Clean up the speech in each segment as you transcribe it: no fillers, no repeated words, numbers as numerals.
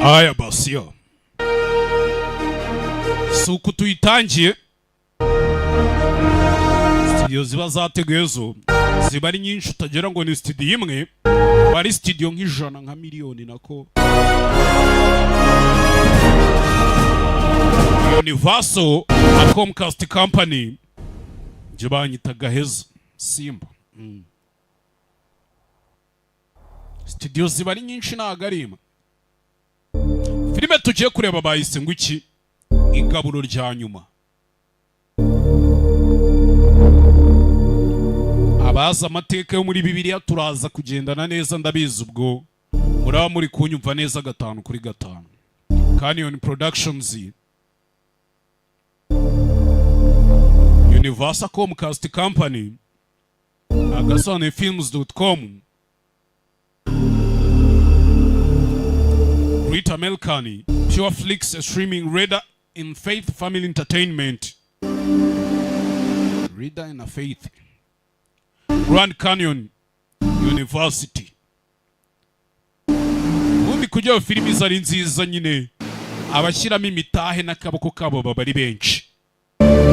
Aya basiyo, si uku tuyitangiye. Studio ziba zateguye zo ziba ari nyinshi, utagira ngo ni studio imwe, aba ari studio nk'ijana, nka miliyoni nako. Universal na Comcast Company, njye banyita Gaheza Simba. Studio ziba ari nyinshi, ntabwo ari imwe. Filime tugiye kureba bayise ngo iki? Igaburo rya nyuma. Abazi amateka yo muri Bibiliya turaza kugendana neza, ndabizi ubwo muraba muri kunyumva neza gatanu kuri gatanu. Canyon Productions, Universal Comcast Company, agasobanuyefilms.com, Great American, Pure Flix Streaming, Radar in Faith Family Entertainment, Reader in Faith, Grand Canyon University. Ubundi kugira ngo filimi ize ari nziza nyine, abashyiramo imitahe n'akaboko kabo baba ari benshi.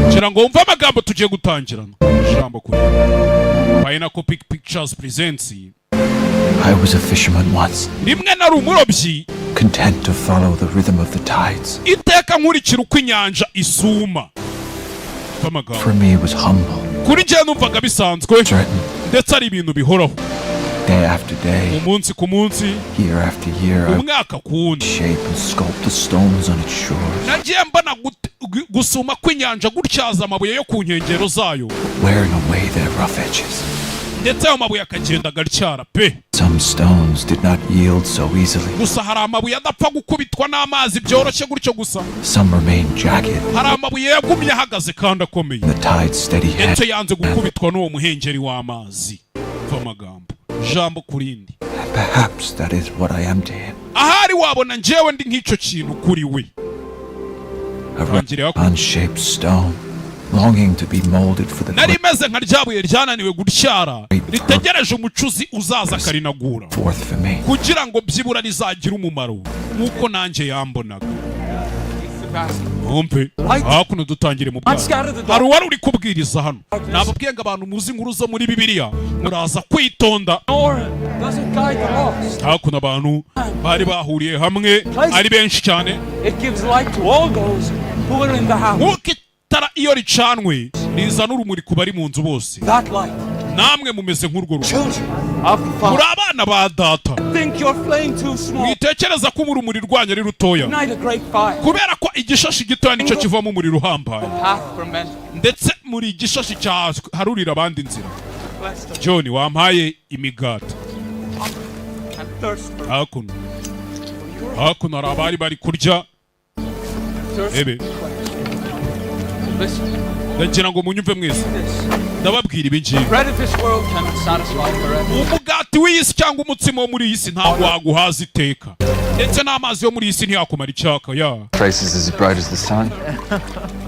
Kugira ngo wumve amagambo tugiye gutangirana, ijambo kuri Pinnacle Pictures presents. I was a fisherman once, Rimwe nari umurobyi, content to follow the rhythm of the tides. iteka nkurikira uko inyanja isuma. Umva amagambo. For me, it was humble, Kuri njyewe numvaga bisanzwe, certain, ndetse ari ibintu bihoraho. day after day, Umunsi ku munsi, year after year. I umwaka ku wundi, shape and sculpt the stones on its shores, nagiye mbona gusuma kw'inyanja gutyaza amabuye yo ku nkengero zayo, wearing away their rough edges. ndetse ayo mabuye akagenda agatyara pe. Some stones did not yield so easily. Gusa hari amabuye adapfa gukubitwa n'amazi byoroshye gutyo gusa. Some remained jagged. Hari amabuye yagumye ahagaze kandi akomeye, The tide's steady hand. ndetse yanze gukubitwa n'uwo muhengeri w'amazi. Mva amagambo, ijambo ku rindi. And perhaps that is what I am to him. Ahari wabona njyewe ndi nk'icyo kintu kuri we. A rough, Tangiriye hakurya. unshaped stone, longing to be molded for the Nari meze nka rya buye ryananiwe gutyara, ritegereje umucuzi uzaza akarinagura forth for me. kugira ngo byibura rizagire umumaro nk'uko nanjye yambonaga. Mwumve hakuno, dutangire mu bwato. Hari uwari uri kubwiriza hano. Nababwiye ngo abantu muzi inkuru zo muri Bibiliya muraza kwitonda. Nor does it guide the lost. Hakuno abantu bari bahuriye hamwe ari benshi cyane. It gives light to all those who are in the house. Nk'uko itara iyo ricanwe rizana urumuri ku bari mu nzu bose, That light, namwe mumeze nk'urwo rumuri. children of the Father. Muri abana ba data. Think your flame too small. Mwitekereza ko urumuri rwanyu ari rutoya, Ignite a great fire. kubera ko igishashi gitoya nicyo kivamo umuriro uhambaye. Path for men. Ndetse muri igishashi cyaharurira abandi inzira. Bless them John, wampaye imigati. and thirst for Hakuno hari abari bari kurya. thirst. Ebe. Listen, Ndagira ngo munyumve mwese. this. Ndababwira ibi ngibi. Bread of this world cannot satisfy forever. Umugati w'iyi si cyangwa umutsima wo muri iyi si ntabwo waguhaza iteka, ndetse n'amazi yo muri iyi si ntiyakumara icyaka ya. Face is as bright as the sun.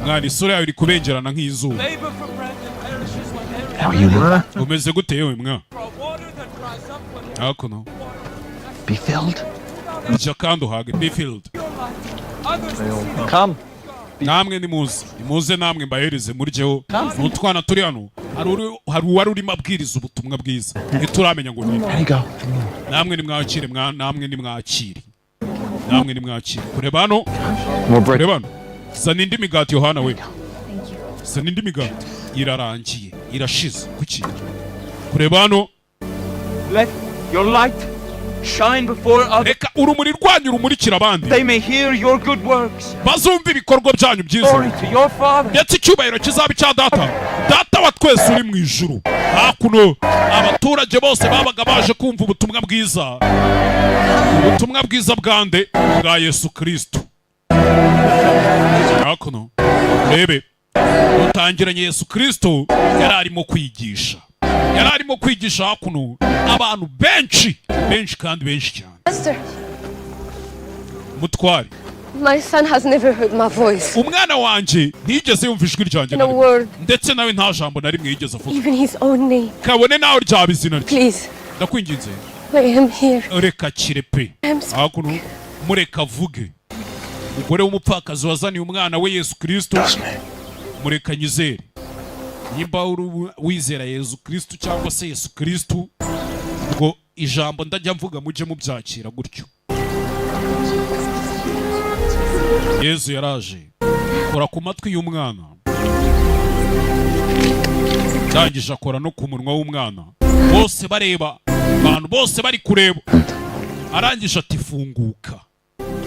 Mwana, isura yawe iri kubengerana nk'izuba. Labor for bread that perishes when there How you look? Umeze gute yewe mwa? is water that dries up when there Hakuno. Be filled. Rya kandi uhage, be filled. others will see the Come. Namwe nimuze, nimuze namwe mbahereze muryeho. Ni utwana turi hano. Hari uwari urimo abwiriza ubutumwa bwiza, ntituramenya ngo ni There you go. Namwe nimwakire namwe nimwakire, namwe nimwakire. Kureba hano. More bread. Kureba hano. Zana indi migati, Yohana we, zana indi migati, irarangiye, irashize. Kuki? Kureba hano. Let your light shine before others. Reka urumuri rwanyu rumurikira abandi, They may hear your good works. bazumva ibikorwa byanyu byiza, Glory to your Father. ndetse icyubahiro kizaba icya data, data wa twese uri mu ijuru. Hakuno abaturage bose babaga baje kumva ubutumwa bwiza. Ubutumwa bwiza bwande? Bwa Yesu Kristo. Hakuno rebe, dutangiranye Yesu Kristo yari arimo kwigisha, yari arimo kwigisha. Hakuno abantu benshi benshi kandi benshi cyane. Master, Mutware, my son has never heard my voice. Umwana wanjye ntiyigeze yumva ijwi ryanjye No na rimwe. word, Ndetse nawe nta jambo na rimwe yigeze avuga, even his own name. kabone nawe ryaba izina rye. Please, Ndakwinginze, let him hear. reka kire pe. I'm sorry. Hakuno Mureka avuge. Umugore w'umupfakazi wazaniye umwana we Yesu Kristo. Trust me. Mureka nyizere. Nimba uri wizera Yesu Kristo cyangwa se Yesu Kristo, ubwo ijambo ndajya mvuga mujye mubyakira gutyo. Yesu yaraje, akora ku matwi y'umwana, ndangije akora no ku munwa w'umwana, bose bareba, abantu bose bari kureba. Arangije ati: "Funguka,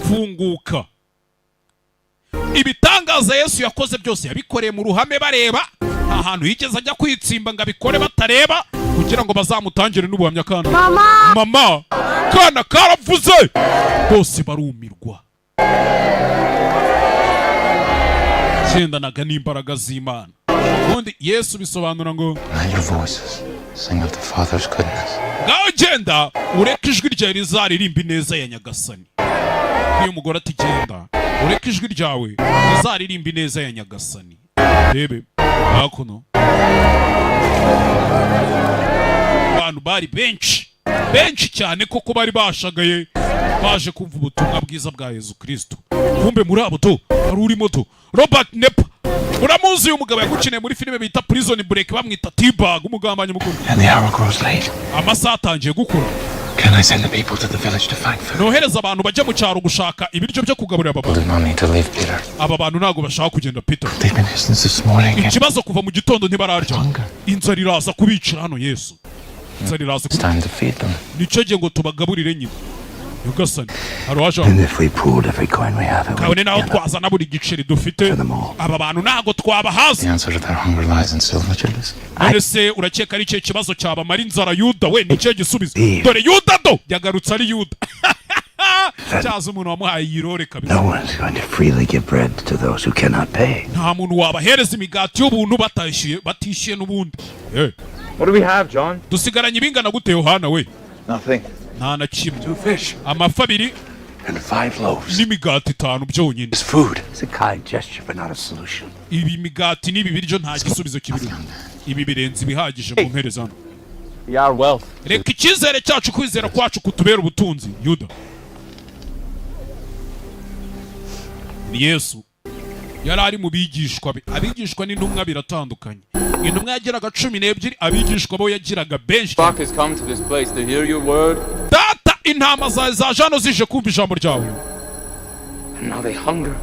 funguka." Ibitangaza Yesu yakoze byose yabikoreye mu ruhame bareba. Nta hantu yigeze ajya kwitsimba ngo abikore batareba, kugira ngo bazamutangire n'ubuhamya. Kana Mama! Mama! Kana karavuze, bose barumirwa. Gendanaga n'imbaraga z'Imana. Ubundi Yesu bisobanura ngo Let your voices sing of the Father's goodness. "Ngaho genda, ureke ijwi ryawe rizaririmba ineza ya Nyagasani." Iyo umugore ati: "Genda, ureke ijwi ryawe rizaririmba ineza ya Nyagasani." Rebe hakuno, abantu bari benshi, benshi cyane koko, bari bashagaye baje kumva ubutumwa bwiza bwa Yezu Kristo. Kumbe muri abo to hari urimo to Robert Knepper. Uramuzi uyu mugabo, yagukiniye muri filime bita Prison Break, bamwita T-Bag, umugambanyi mukuru. And the hour grows late. Amasaha atangiye gukura. Can I send the people to the village to find food? Nohereza abantu bajya mu cyaro gushaka ibiryo byo kugaburira aba bantu? Do not need to leave, Peter. Aba bantu ntabwo bashaka kugenda, Peter. They've been here since this morning. And Ikibazo, kuva mu gitondo ntibararya. Hunger. Inzara iraza kubicira hano. Yesu, inzara iraza It's time to feed them. Nicyo gihe ngo tubagaburire nyine. Nyagasani, hari uwaje hano. And if we pooled every coin we have, it Kabone naho would twazana buri giceri dufite, aba bantu ntabwo twabahaza. The answer to their hunger lies in silver, Judas. None se urakeka ari ikihe kibazo cyabamara inzara? Yuda we, ni ikihe gisubizo? Eve. Dore Yuda do yagarutse ari Yuda cyaza umuntu wamuhaye iyi role kabisa. No one's going to freely give bread to those who cannot pay. Nta muntu wabahereza imigati y'ubuntu batishyuye, batishyuye n'ubundi. Eh, What do we have, John? Dusigaranye ibingana gute, Yohana we? Nothing. Nta na kimwe. Two fish. Amafi abiri And five loaves. n'imigati itanu byonyine. It's food. It's a kind gesture, but not a solution. Ibi migati n'ibi biryo nta gisubizo kibirimo. Ibi birenze ibihagije mu mpereza hano. We are wealth. Reka icyizere cyacu, kwizera kwacu kutubera ubutunzi. Yuda, ni Yesu yari ari mu bigishwa be. Abigishwa n'intumwa biratandukanye. Intumwa yagiraga 12, abigishwa bo yagiraga benshi. Flock has come to this place to hear your word, Data, intama zawe zaje hano zije kumva ijambo ryawe, and now they hunger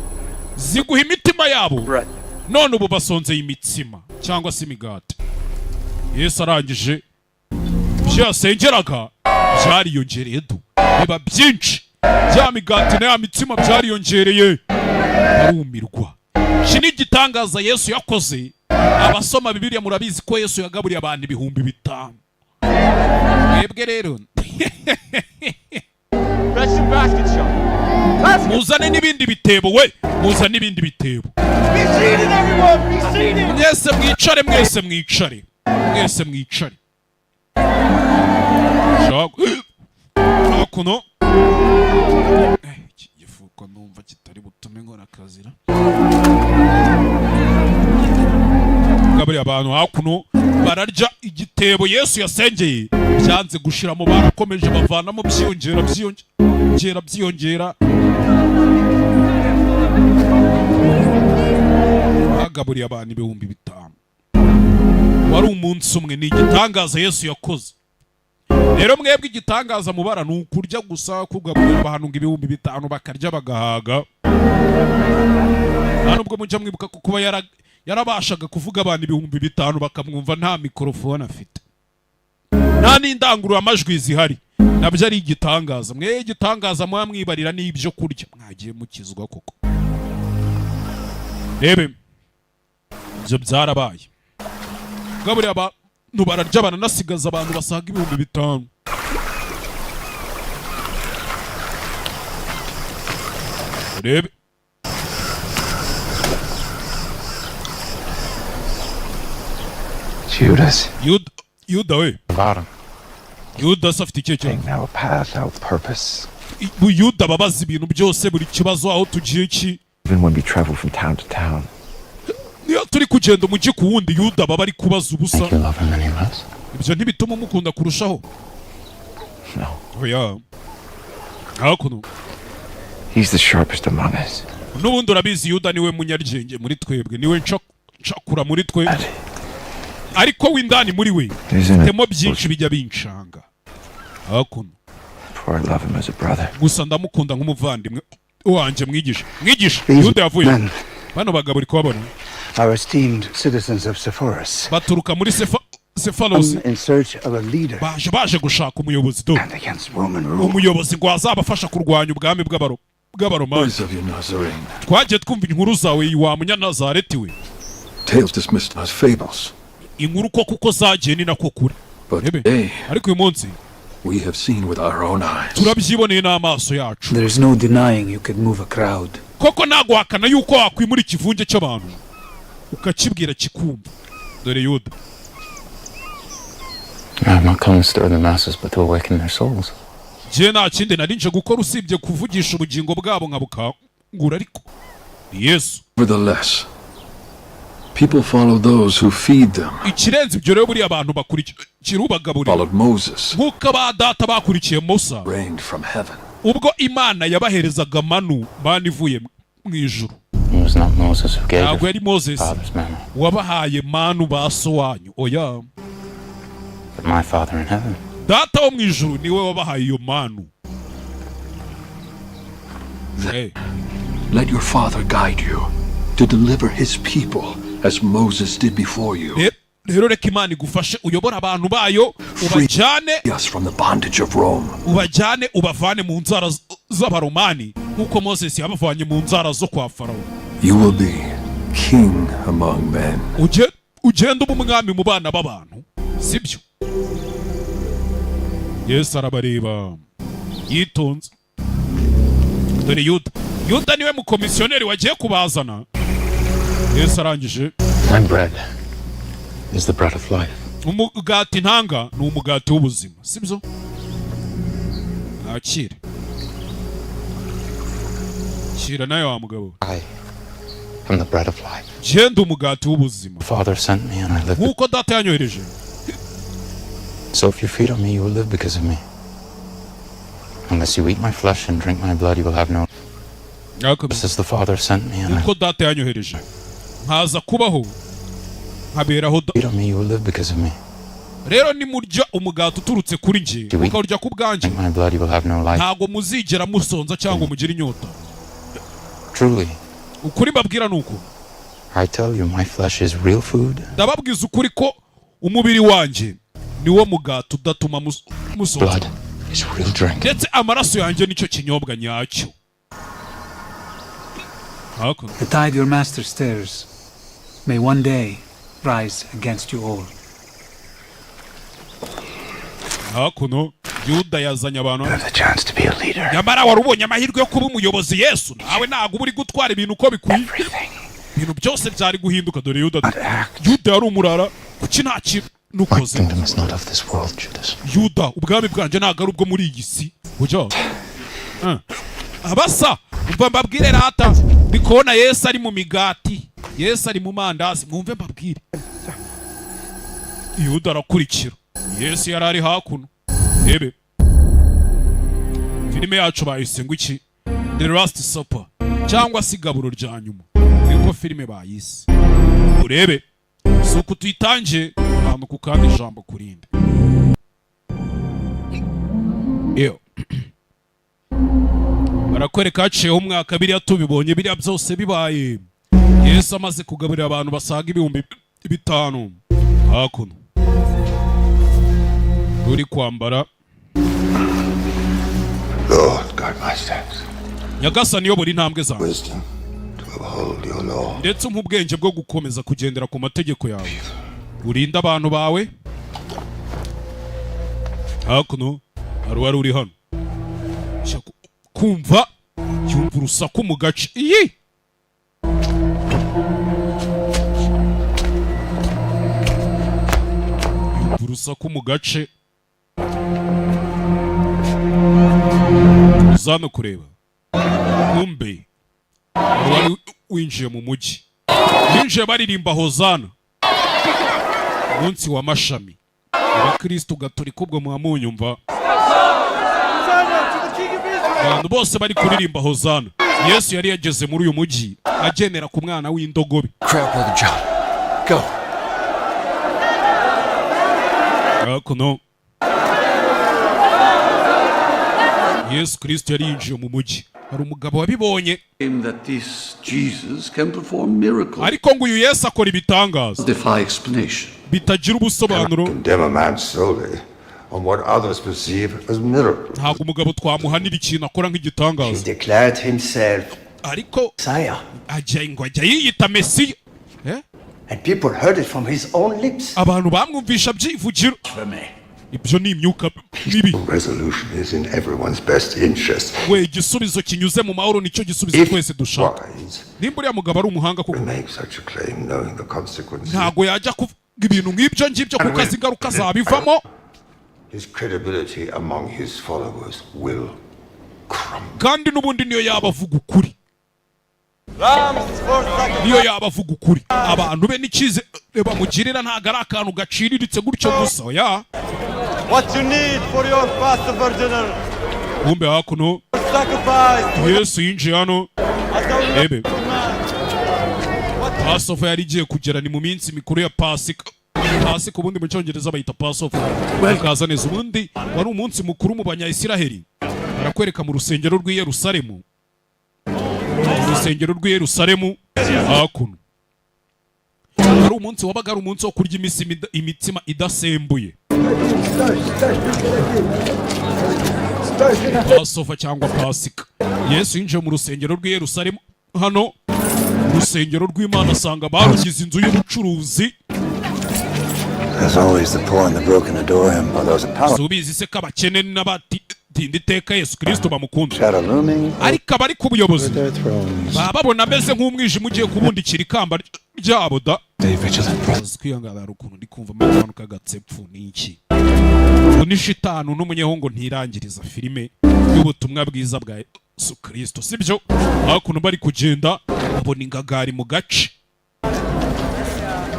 ziguha imitima yabo bread. None ubu basonzeye imitsima cyangwa se imigati. Yesu arangije, ibyo yasengeraga byariyongereye du, biba byinshi. Bya migati na ya mitsima byariyongereye, barumirwa. Iki ni igitangaza Yesu yakoze. Abasoma Bibiliya murabizi ko Yesu yagaburiye abantu 5000. Mwebwe rero Fetch some baskets, John. muzane n'ibindi bitebo we, muzane n'ibindi bitebo. Be seated, everyone! Be seated! Mwese mwicare, mwese mwicare, mwese mwicare. Shaka hakuno. Iki gifuko numva kitari butume nkora akazira. Gaburiye abantu hakuno bararya. Igitebo Yesu yasengeye byanze gushiramo, barakomeje bavanamo, byiyongera, byiyongera, byiyongera. Bagaburiye abantu 5000, wari umunsi umwe. Ni igitangaza Yesu yakoze. Rero mwebwe igitangaza mubara ni ukurya gusa, kugaburira abantu ngo 5000 bakarya bagahaga. Nta nubwo mujya mwibuka ko kuba yarabashaga kuvuga abantu 5000 bakamwumva, nta mikorofone afite, nta n'indangururamajwi zihari, nabyo ari igitangaza. Mwe igitangaza muba mwibarira n'ibyo kurya, mwagiye mukizwa koko. Rebe, ibyo byarabaye, gaburiye abantu bararya, baranasigaza, abantu basaga 5000. Rebe. Judas. Yuda, Yuda we. About him. Yuda se afite ikihe kibazo? Now a path, our purpose. Yuda ababaza ibintu byose, buri kibazo, aho tugiye ki. Even when we travel from town to town. Niyo turi kugenda umujyi ku wundi, Yuda baba ari kubaza ubusa. You love him any less? Ibyo ntibituma umukunda kurushaho? No. Oya. Hakuno. He's the sharpest among us. N'ubundi urabizi, Yuda niwe munyaryenge muri twebwe, niwe ncakura muri twe, ariko w'indani muri we There's an mfitemo byinshi bijya bincanga hakuno. For I love him as a brother. Gusa ndamukunda nk'umuvandimwe wanjye. Mwigisha, mwigisha. These Yuda yavuye. men Bano bagabo uri kubabona are esteemed citizens of Sepphoris, baturuka muri Sefarosi in search of a leader baje gushaka umuyobozi do and against Roman rule. Umuyobozi ngo azabafasha kurwanya ubwami bw'Abaromani. Stories of you, Nazarene. Twagiye twumva inkuru zawe, wa Munyanazareti we. Tales dismissed as fables. Inkuru ko kuko zagiye ni nako kuri. But Ebe. today, Ariko uyu munsi we have seen with our own eyes. turabyiboneye n'amaso yacu. There is no denying you could move a crowd. Koko ntabwo wahakana yuko wakwimura ikivunge cy'abantu ukakibwira kikumva. Dore Yuda. I have not come to stir the masses, but to awaken their souls. Njye nta kindi nari nje gukora usibye kuvugisha ubugingo bwabo nkabukangura, ariko ni Yesu. Nevertheless, people follow those who feed them. Ikirenze ibyo rero, buriya abantu bakurikira ubagaburira. Followed Moses, Nk'uko aba data bakurikiye Musa rained from heaven. ubwo Imana yabaherezaga manu, manu ivuye mu ijuru. It was not Moses who gave Ntabwo your yari Moses father's manna, wabahaye manu ba so wanyu, oya, but my Father in heaven. Data wo mu ijuru niwe wabahaye iyo manu. Hey. Let your father guide you to deliver his people as Moses did before you. Rero reka Imana igufashe uyobore abantu bayo, ubajyane Free us from the bondage of Rome. ubajyane ubavane mu nzara z'Abaromani nk'uko Moses yabavanye mu nzara zo kwa Farawo. You will be king among men. Ujye ugende uba umwami mu bana b'abantu, sibyo? Yesu arabareba yitonze. Dore Yuda. Yuda niwe mukomisiyoneri wagiye kubazana. Yesu arangije. My bread is the bread of life. Umugati ntanga ni umugati w'ubuzima, sibyo? Nakire, kira nawe wa mugabo. I am the bread of life. Genda umugati w'ubuzima. The Father sent me and I live. Nk'uko data yanyohereje. So if you feed on me, you will live because of me. Unless you eat my flesh and drink my blood, you will have no. Just as the Father sent me and I Nk'uko data yanyohereje nkaza kubaho nkaberaho feed on me, you will live because of me. Rero nimurya umugati uturutse kuri njye, mukawurya ku bwanjye, Drink my blood, you will have no life. ntabwo muzigera musonza cyangwa mugire inyota. Truly, Ukuri mbabwira ni uku, I tell you, my flesh is real food. ndababwiza ukuri ko umubiri wanjye niwo mugati udatuma musonza, Blood is real drink. ndetse amaraso yanjye nicyo kinyobwa nyacyo. Hakuno. The tide your master stirs may one day rise against you all. Hakuno Yuda yazanye abantu. You have the chance to be a leader. Nyamara wari ubonye amahirwe yo kuba umuyobozi, Yesu. Nawe ntabwo uba uri gutwara ibintu uko bikwiye, ibintu byose byari guhinduka. Dore Yuda. Yuda yari umurara. Kuki nta kintu My ukoze? kingdom is not of this world, Judas. Yuda, ubwami bwanjye ntabwo ari ubwo muri iyi si. Ujya abasa, umva mbabwire rata, ndi kubona Yesu ari mu migati, Yesu ari mu mandazi. Mwumve mbabwire. Yuda arakurikira Yesu, yari ari hakuno. Rebe filime yacu bayise ngo iki? The Last Supper cyangwa se igaburo rya nyuma, niko filime bayise. Urebe si uku tuyitangiye, ahantu ku kandi, ijambo ku rindi. Iyo barakwereka haciyeho umwaka, biriya tubibonye, biriya byose bibaye, Yesu amaze kugaburira abantu basaga 5000. Hakuno uri kwambara. Lord, guide my steps. Nyagasani, uyobora intambwe zanjye. Wisdom to uphold your law. Ndetse umpa ubwenge bwo gukomeza kugendera ku mategeko yawe, urinde abantu bawe. Hakuno hari uwari uri hano. Shaka kumva, yumva urusaku mu gace iyi. Yumva urusaku mu gace, uza hano kureba. Kumbe hari uwari winjiye mu mujyi, binjiye baririmba hozana, umunsi wa mashami. Abakristu gatolika, ubwo muba munyumva. Abantu bose bari kuririmba hozana. Yesu yari yageze muri uyu mujyi agendera ku mwana w'indogobe. Crowd, Brother John. Go. Hakuno Yesu Kirisito yari yinjiye mu mujyi, hari umugabo wabibonye. That this Jesus can perform miracles. Ariko ngo uyu Yesu akora ibitangaza Defy explanation. bitagira ubusobanuro. Condemn a man solely on what others perceive as miracles. Ntabwo umugabo twamuhanira ikintu akora nk'igitangaza. Declared himself Ariko Messiah. ajya ngo ajya yiyita Mesiya. Eh? And people heard it from his own lips. Abantu bamwumvisha byivugira. Ibyo ni imyuka mibi. Resolution is in everyone's best interest. We, igisubizo kinyuze mu mahoro nicyo gisubizo twese dushaka. Nimba uriya mugabo ari umuhanga koko, Make such a claim knowing the consequences. ntabwo yajya kuvuga ibintu nk'ibyo ngibyo kuko azi ingaruka zabivamo. His credibility among his followers will. Kandi n'ubundi niyo yaba avuga ukuri, abantu be n'icyizere bamugirira ntabwo ari akantu gaciriritse gutyo gusa, oya. What you need for your Passover dinner. Kumbe hakuno Sacrifice. Yesu yinjiye hano. Ebe Passover yari igiye kugera, ni mu minsi mikuru ya Pasika. Pasika ubundi mu Cyongereza bayita Passover. Bakaza neza, ubundi wari umunsi mukuru mu Banyayisiraheli. Barakwereka mu rusengero rw'i Yerusalemu, mu rusengero rw'i Yerusalemu hakuno, wari umunsi wabaga ari umunsi wo kurya imitsima idasembuye, Passover cyangwa Pasika. Yesu yinjiye mu rusengero rw'i Yerusalemu hano, urusengero rw'Imana, asanga barugize inzu y'ubucuruzi. There's always the poor and the broken adore him, or those of power. Si ubizi se ko abakene n'abatinda iteka Yesu Kirisito bamukunda? Shadow looming Ariko abari ku buyobozi their thrones. baba babona ameze nk'umwijima ugiye kubundikira ikamba ryabo da. Stay vigilant, brother. Uzi kwihangana, hari ukuntu ndi kumva akantu k'agatsepfu. Ni iki? Ubu ni shitanu n'umunyehongo ntirangiriza filime y'ubutumwa bwiza bwa Yesu Kirisito, sibyo? Hakuno bari kugenda babona ingagari mu gace.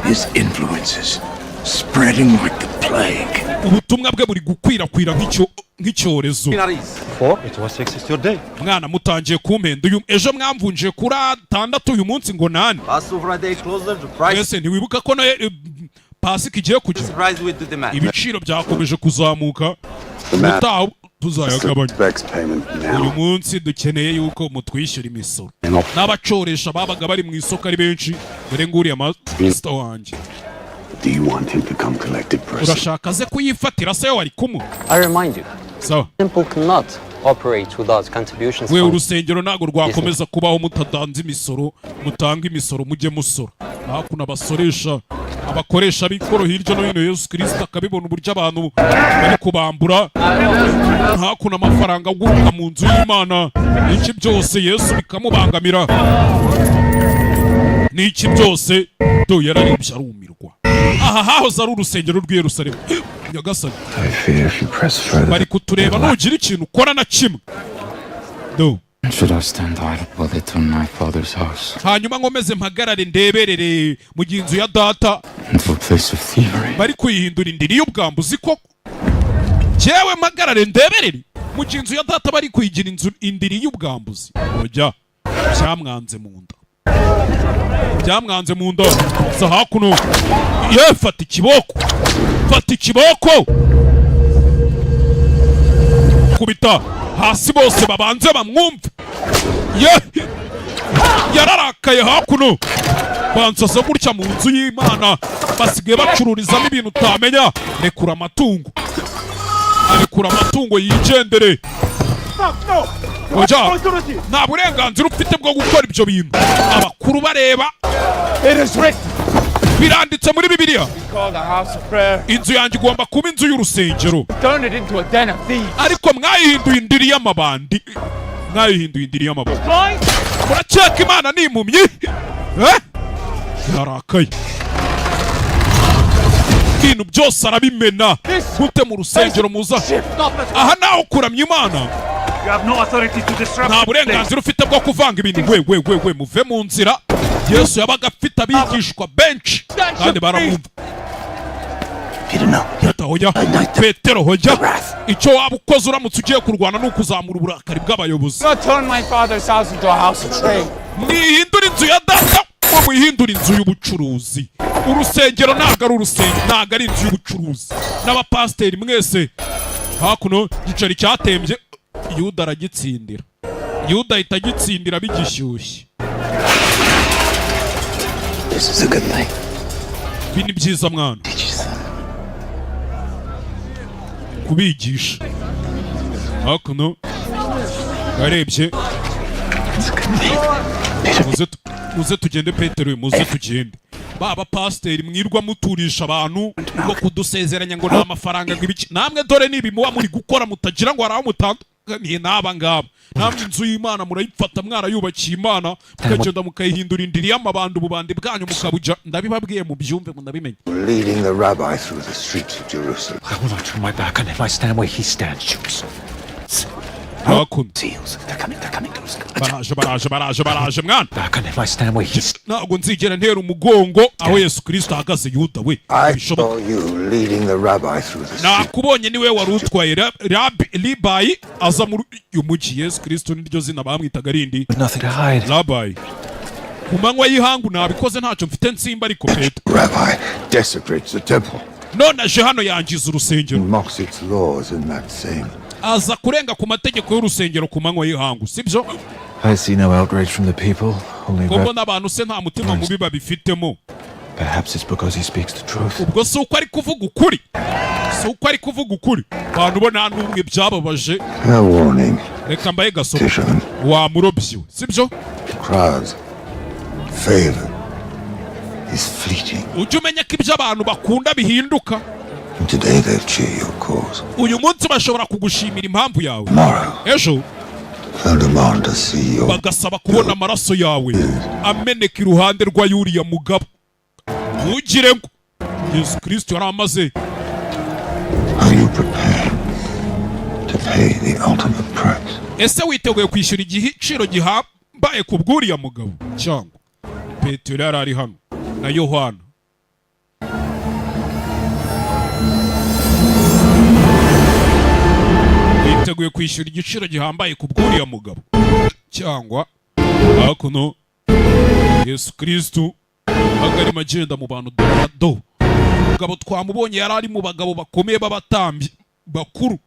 His influence is spreading like the plague. Ubutumwa bwe buri gukwirakwira nk'icyorezo. Four. It was six. It's your day. Mwana, mutangiye kumpenda. Uyu ejo mwamvunjiye kuri atandatu, uyu munsi ngo nane. Passover day closer. The price Ese ntiwibuka ko na Pasika igiye kugera? rise with the demand. Ibiciro byakomeje kuzamuka, ubutaha tuzayagabanya. Expects payment Uyu munsi dukeneye yuko mutwishyura imisoro. N'abacoresha babaga bari mu isoko ari benshi. Dore nguriya master wanjye. Do you want him to come collect it personally? Urashaka aze kuyifatira se wari kumuha? I remind you, Sawa. temple cannot operate without contributions We, from urusengero ntabwo rwakomeza kubaho mutadanze imisoro. Mutange imisoro, mujye musora. Hakuno abasoresha, abakoresha b'ikoro hirya no hino, Yesu Kirisito akabibona uburyo abantu bari kubambura. Hakuno amafaranga aguruka mu nzu y'Imana, iki byose Yesu bikamubangamira n'iki byose. Do, yararibye arumirwa. Aha hahoze ari urusengero rw'i Yerusalemu. Nyagasani! I fear if you press further. Bari kutureba, nugira ikintu ukora na kimwe, do. Should I stand idle while they turn my father's house Hanyuma nkomeze mpagarare ndeberere mu gihe inzu ya data into a place of thievery? bari kuyihindura indiri y'ubwambuzi koko? Jyewe mpagarare ndeberere mu gihe inzu ya data bari kuyigira inzu indiri y'ubwambuzi? Ojya, byamwanze mu nda, byamwanze mu nda. Sa hakuno ye, fata ikiboko, fata ikiboko, kubita hasi bose babanze bamwumve. Ye, yararakaye. Hakuno bansasa gutya mu nzu y'Imana basigaye bacururizamo ibintu utamenya. Rekura amatungo, arekura amatungo yigendere. Oya, nta burenganzira ufite bwo gukora ibyo bintu abakuru bareba. It is written. Biranditse muri Bibiliya. Called a house of prayer. Inzu yanjye igomba kuba inzu y'urusengero. Turn it into a den of thieves. Ariko mwayihinduye indiri y'amabandi, mwayihinduye indiri y'amabandi. Blind? Murakeka Imana ni impumyi? Eh? Yarakaye, ibintu byose arabimena. Gute mu rusengero muza aha nawe kuramya Imana? You have no authority to disrupt. Nta burenganzira ufite bwo kuvanga ibintu. We, we, we, we, muve mu nzira. Yesu yabaga afite abigishwa benshi kandi baramwumva. Peter, no. Peter, hoya. Petero, hoya. Icyo waba ukoze uramutse ugiye kurwana ni ukuzamura uburakari bw'abayobozi. Not turn my father's house into a house of trade. Mwihindura inzu ya data ngo mwihindure inzu y'ubucuruzi. Urusengero ntabwo ari urusengero, ntabwo ari inzu y'ubucuruzi. N'abapasiteri mwese hakuno. Igiceri cyatembye, Yuda aragitsindira. Yuda ahita agitsindira bigishyushye. This is a good thing. Ibi ni byiza, mwana, kubigisha. Hakuno arebye. Muze tugende, Petero, muze tugende. Ba pasiteri mwirwa muturisha abantu ngo kudusezeranya ngo nta mafaranga, ngo ibiki, namwe dore nibi muba muri gukora. Mutagira ngo hari aho mutandukaniye n'aba ngaba. Namwe inzu y'Imana murayifata, mwarayubakiye Imana, mukagenda mukayihindura indiri y'amabandi. Ububandi bwanyu mukabujya. Ndabibabwiye mubyumve, munabimenye. Leading the rabbi through the streets of Jerusalem. I will not turn my back on him. I stand where he stands, Judas. Hakuno. Seals. They're coming. They're coming. Baraje, baraje, baraje, baraje, mwana. Back on him. I stand where he stands. Ntabwo nzigera ntera umugongo aho Yesu Kirisito ahagaze, Yuda we. I Bishoboka. saw you leading the rabbi through the streets. Nakubonye, niwe wari utwaye Rabi aza muri uyu mujyi. Yesu Kirisito niryo zina bamwitaga rindi. Nothing to hide. Rabayi ku manywa y'ihangu nabikoze, ntacyo mfite nsimba, ariko Petero. Rabbi desecrates the temple None aje hano yangiza urusengero. and mocks its laws in that same Aza kurenga ku mategeko y'urusengero ku manywa y'ihangu, sibyo? I see no outrage from the people, only Ko mbona abantu se nta mutima mubi babifitemo? Perhaps it's because he speaks the truth. Ubwo si uko ari kuvuga ukuri? Si uko ari kuvuga ukuri? Abantu bo nta n'umwe byababaje. Fair warning, Reka mbaye gasopo. fisherman. Wa murobyi we, sibyo? Crowds favor is fleeting. Ujye umenya ko ibyo abantu bakunda bihinduka. And today they'll cheer your cause. Uyu munsi bashobora kugushimira impamvu yawe. Tomorrow Ejo they'll demand to see your bagasaba kubona amaraso yawe ameneka iruhande rwa yuriya mugabo. Ntugire ngo Yesu Kirisito yari amaze. Are you prepared to pay the ultimate price? Ese witeguye kwishyura igiciro gihambaye ku bw'uriya mugabo? Cyangwa Petero yari ari hano na Yohana. Witeguye kwishyura igiciro gihambaye ku bw'uriya mugabo? Cyangwa hakuno Yesu Kristo agarimo agenda mu bantu do. Umugabo twamubonye, yari ari mu bagabo bakomeye b'abatambyi bakuru.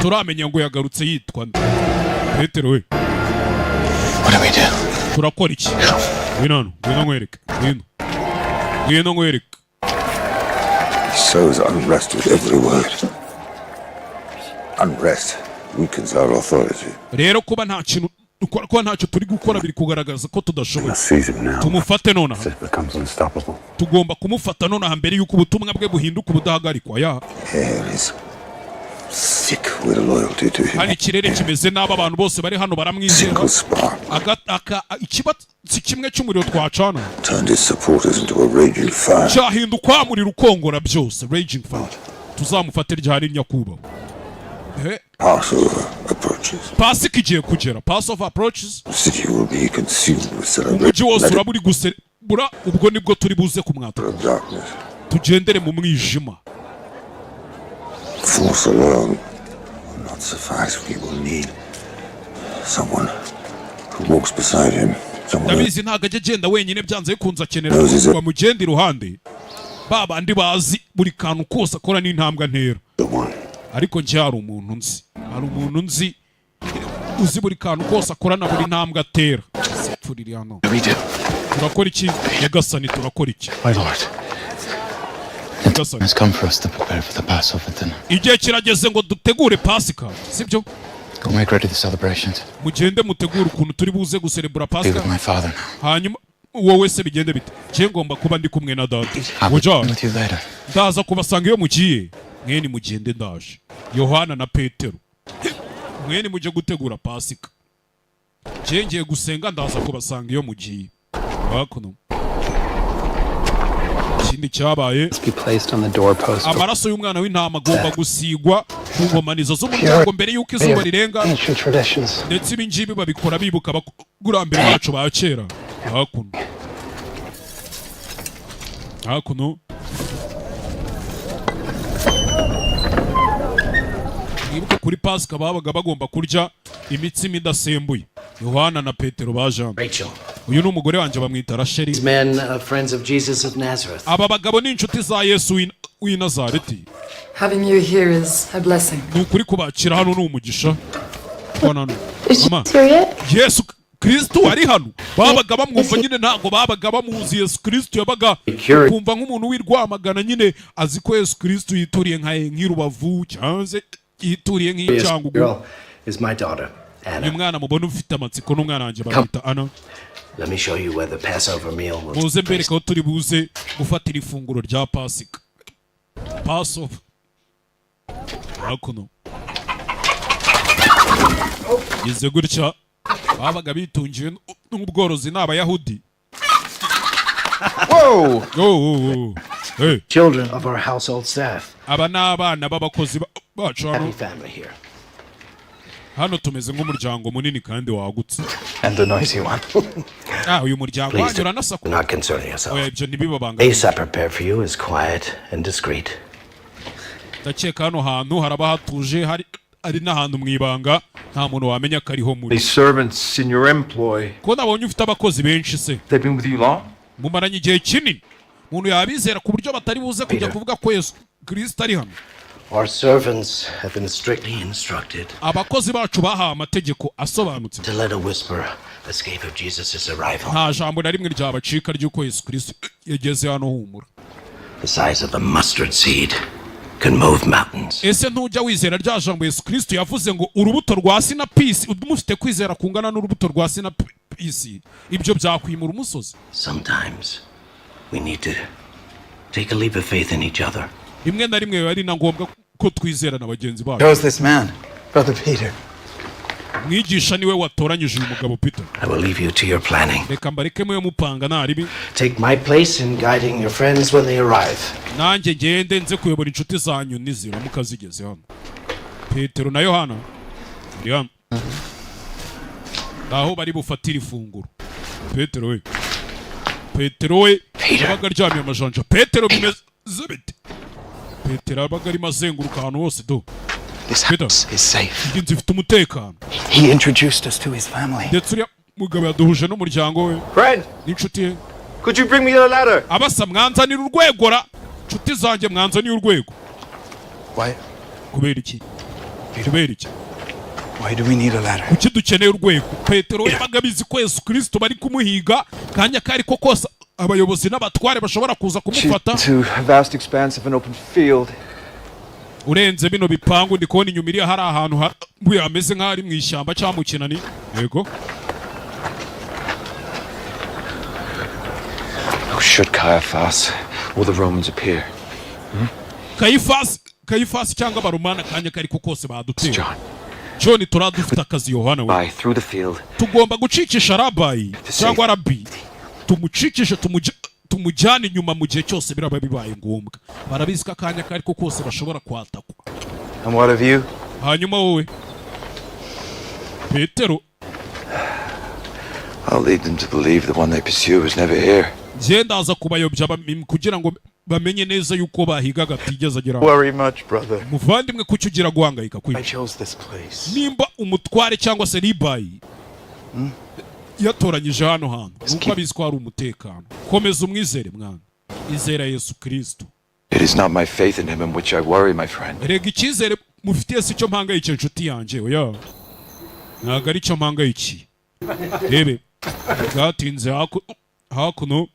Turamenya ngo yagarutse yitwa nde? Petero we. What do we do? Turakora iki? Ngwino hano, ngwino nkwereke, ngwino, ngwino nkwereke. He sows unrest with every word. Unrest weakens our authority. Rero kuba nta kintu dukora, kuba ntacyo turi gukora, biri kugaragaza ko tudashoboye. Seize him now. Tumufate nonaha. It becomes unstoppable. Tugomba kumufata nonaha mbere y'uko ubutumwa bwe buhinduka ubudahagarikwa ya. Air is sick with loyalty to him. Hano ikirere kimeze nabi, abantu bose bari hano baramwizera. Single spark Ikibatsi kimwe cy'umuriro twacana turned his supporters into a raging fire. cyahinduka wa muriro ukongora byose, raging fire. Tuzamufate ryari, nyakubahwa? Passover approaches. Pasika igiye kugera, Passover approaches. The city will be consumed with celebration. Umujyi wose uraba uri guserebura. Ubwo nibwo turi buze kumwataka. Of darkness. Tugendere mu mwijima. Force alone will not suffice. We will need someone who walks beside him. Someone who Ndabizi ntabwo ajya agenda wenyine, byanze bikunze akenera Moses. bamugenda iruhande, ba bandi bazi buri kantu kose akora n'intambwe ntera. the one. Ariko njye hari umuntu nzi, hari umuntu nzi uzi buri kantu kose akora na buri ntambwe atera. Sepfu riri hano. Turakora iki, nyagasani? Turakora iki? My lord. Nyagasani. Has come for us to prepare for the Passover dinner. Igihe kirageze ngo dutegure Pasika, sibyo? Go make ready the celebrations. Mugende mutegure ukuntu turi buze guserebura Be Pasika. with my father now. Hanyuma wowe se bigende bite? Njye ngomba kuba ndi kumwe na data. I'll be Mujyane. with you later. Ndaza kubasanga iyo mugiye. Mwene mugende, ndaje. Yohana na Petero, mwene mujye gutegura Pasika, njye ngiye gusenga, ndaza kubasanga iyo mugiye. Hakuno ikindi cyabaye. Be placed on the doorpost. Amaraso y'umwana w'intama agomba gusigwa ku nkomanizo z'umuryango mbere y'uko izuba rirenga. Ancient traditions. Ndetse ibi ngibi babikora bibuka abakurambere bacu ba kera. Hakuno, hakuno Mwibuke kuri Pasika babaga bagomba kurya imitsima idasembuye. Yohana na Petero baje hano. Rachel. Uyu ni umugore wanjye, bamwita Rasheli. These men are friends of Jesus of Nazareth. Aba bagabo ni inshuti za Yesu w'i Nazareti. Having you here is a blessing. Ni ukuri kubakira hano ni umugisha. Hano hano. Is Mama. Jesus here yet? Yesu Kristo ari hano? Babaga bamwumva nyine, ntabwo babaga bamuzi. Yesu Kristo yabaga kumva nk'umuntu w'i Rwamagana nyine, azi ko Yesu Kristo yituriye nka nk'i Rubavu cyangwa se yituriye nk'i Cyangugu. Girl is my daughter, Anna. Uyu mwana mubona ufite amatsiko n'umwana wanjye, bamwita Ana. Let me show you where the Passover meal will Muze mbereka aho turi buze gufatira ifunguro rya Pasika, Passover. Hakuno gize gutya, babaga bitungiwe n'ubworozi, ni Abayahudi. Whoa! Oh. Hey. Children of our household staff. Aba ni abana b'abakozi bacu hano. Happy family here. Hano tumeze nk'umuryango munini kandi wagutse. And the noisy one. Ah, uyu muryango Please wanyu uranasakuza. do not concern yourself. Oya, ibyo ntibibabanga. Place I prepared for you is quiet and discreet. Ndakeka hano hantu haraba hatuje, hari ari n'ahantu mu ibanga, nta muntu wamenya ko ariho muri. These servants in your employ, Ko nabonye ufite abakozi benshi se, they've been with you long? mumaranye igihe kinini, umuntu yabizera ku buryo batari buze kujya kuvuga ko Yesu Kirisito ari hano? Our servants have been strictly instructed Abakozi bacu bahawe amategeko asobanutse to let a whisper escape of Jesus' arrival. nta jambo na rimwe ryabacika ry'uko Yesu Kirisito yageze hano. Humura. The size of the mustard seed can move mountains. Ese ntujya wizera rya jambo Yesu Kirisito yavuze ngo urubuto rwa sinapisi, mufite kwizera kungana n'urubuto rwa sinapisi, ibyo byakwimura umusozi? Sometimes we need to take a leap of faith in each other. Rimwe na rimwe biba ari na ngombwa ko twizera na bagenzi bacu. Chose this man, Brother Peter. Mwigisha niwe watoranyije uyu mugabo Peter. I will leave you to your planning. Reka mbareke mwe mupanga ntaribi. Take my place in guiding your friends when they arrive. Nanjye ngende nze kuyobora inshuti zanyu niziramuka zigeze hano. Petero na Yohana bari hano, aho bari bufatire ifunguro. Petero we, Petero we, yabaga aryamye amajanja. Petero, bimeze bite? Petero yabaga arimo azenguruka ahantu hose do. This Peter. house is safe. Iyi nzu ifite umutekano. He introduced us to his family. Ndetse uriya mugabo yaduhuje n'umuryango we Friend, n'inshuti ye. could you bring me the ladder? Abasa, mwanzanira urwego ra, inshuti zanjye, mwanzaniye urwego. Why? Kubera iki? Kubera iki? Why do we need a ladder? Kuki dukeneye urwego? Petero yabaga abizi ko Yesu Kirisito bari kumuhiga kanya kari ko kose, abayobozi n'abatware bashobora kuza kumufata. To a vast expanse of an open field. Urenze bino bipangu, ndi kubona inyuma iriya hari ahantu hameze nk'aho ari mu ishyamba cyangwa mu kinani, yego. Oh, should Caiaphas or the Romans appear? Kayifasi cyangwa Abaromani, akanya kari ko kose badutera. John, turiya dufite akazi. Yohana we. By through the field. Tugomba gucikisha rabayi cyangwa rabi, tumucikishe tumujyane inyuma mu gihe cyose biraba bibaye ngombwa. Barabizi ko akanya kari ko kose bashobora kwatakwa. And what of you? Hanyuma wowe, Petero? I'll lead them to believe the one they pursue was never here. Njye ndaza kubayobya kugira ngo bamenye neza yuko bahigaga atigeze agera aho. Worry much, brother. Muvandimwe, kuki ugira guhangayika I kwinshi? chose this place. Nimba umutware cyangwa se ribayi yatoranyije hano hantu, nuko abizi ko hari umutekano. Komeza umwizere mwana, izera Yesu Kirisito. It is not my faith in him in which I worry, my friend. Rega icyizere mufitiye si cyo mpangayikiye, inshuti yanjye. Oya, ntabwo ari cyo mpangayikiye. Rebe bwatinze hakuno,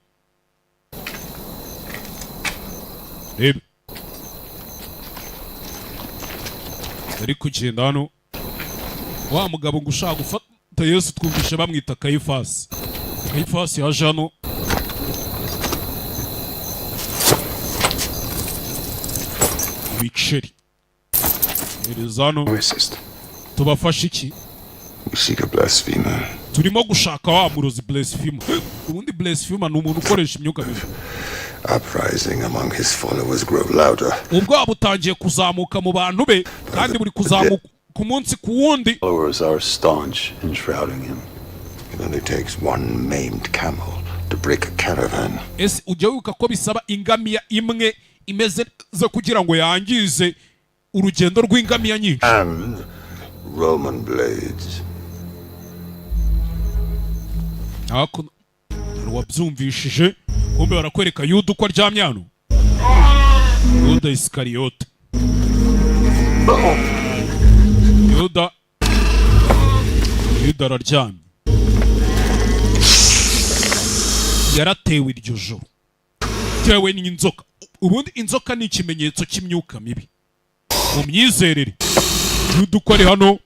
rebe ari kugenda hano. Wa mugabo ngo ushaka gufata Yesu, twumvishe bamwita Kayifasi. Kayifasi yaje hano. Ibiceri hereza hano. Tubafashe iki? We seek a blasphemer. Turimo gushaka wa murozi blasphemer. Ubundi blasphemer ni umuntu ukoresha imyuka mibi. Uprising among his followers grow louder. Ubwoba butangiye kuzamuka mu bantu be, kandi buri kuzamuka ku munsi ku wundi. Followers are staunch in shrouding him. It only takes one maimed camel to break a caravan. Ese ujya wibuka ko bisaba ingamiya imwe imeze zo kugira ngo yangize Urugendo rw'ingamiya nyinshi. And Roman blades. Hakuno hari uwabyumvishije. Kumbe barakwereka Yuda uko aryamye hano, Yuda Isikariyote. Yuda, Yuda araryamye, yaratewe iryo joro, tewe n'inzoka. Ubundi inzoka ni ikimenyetso cy'imyuka mibi mu myizerere. Yuda uko ari hano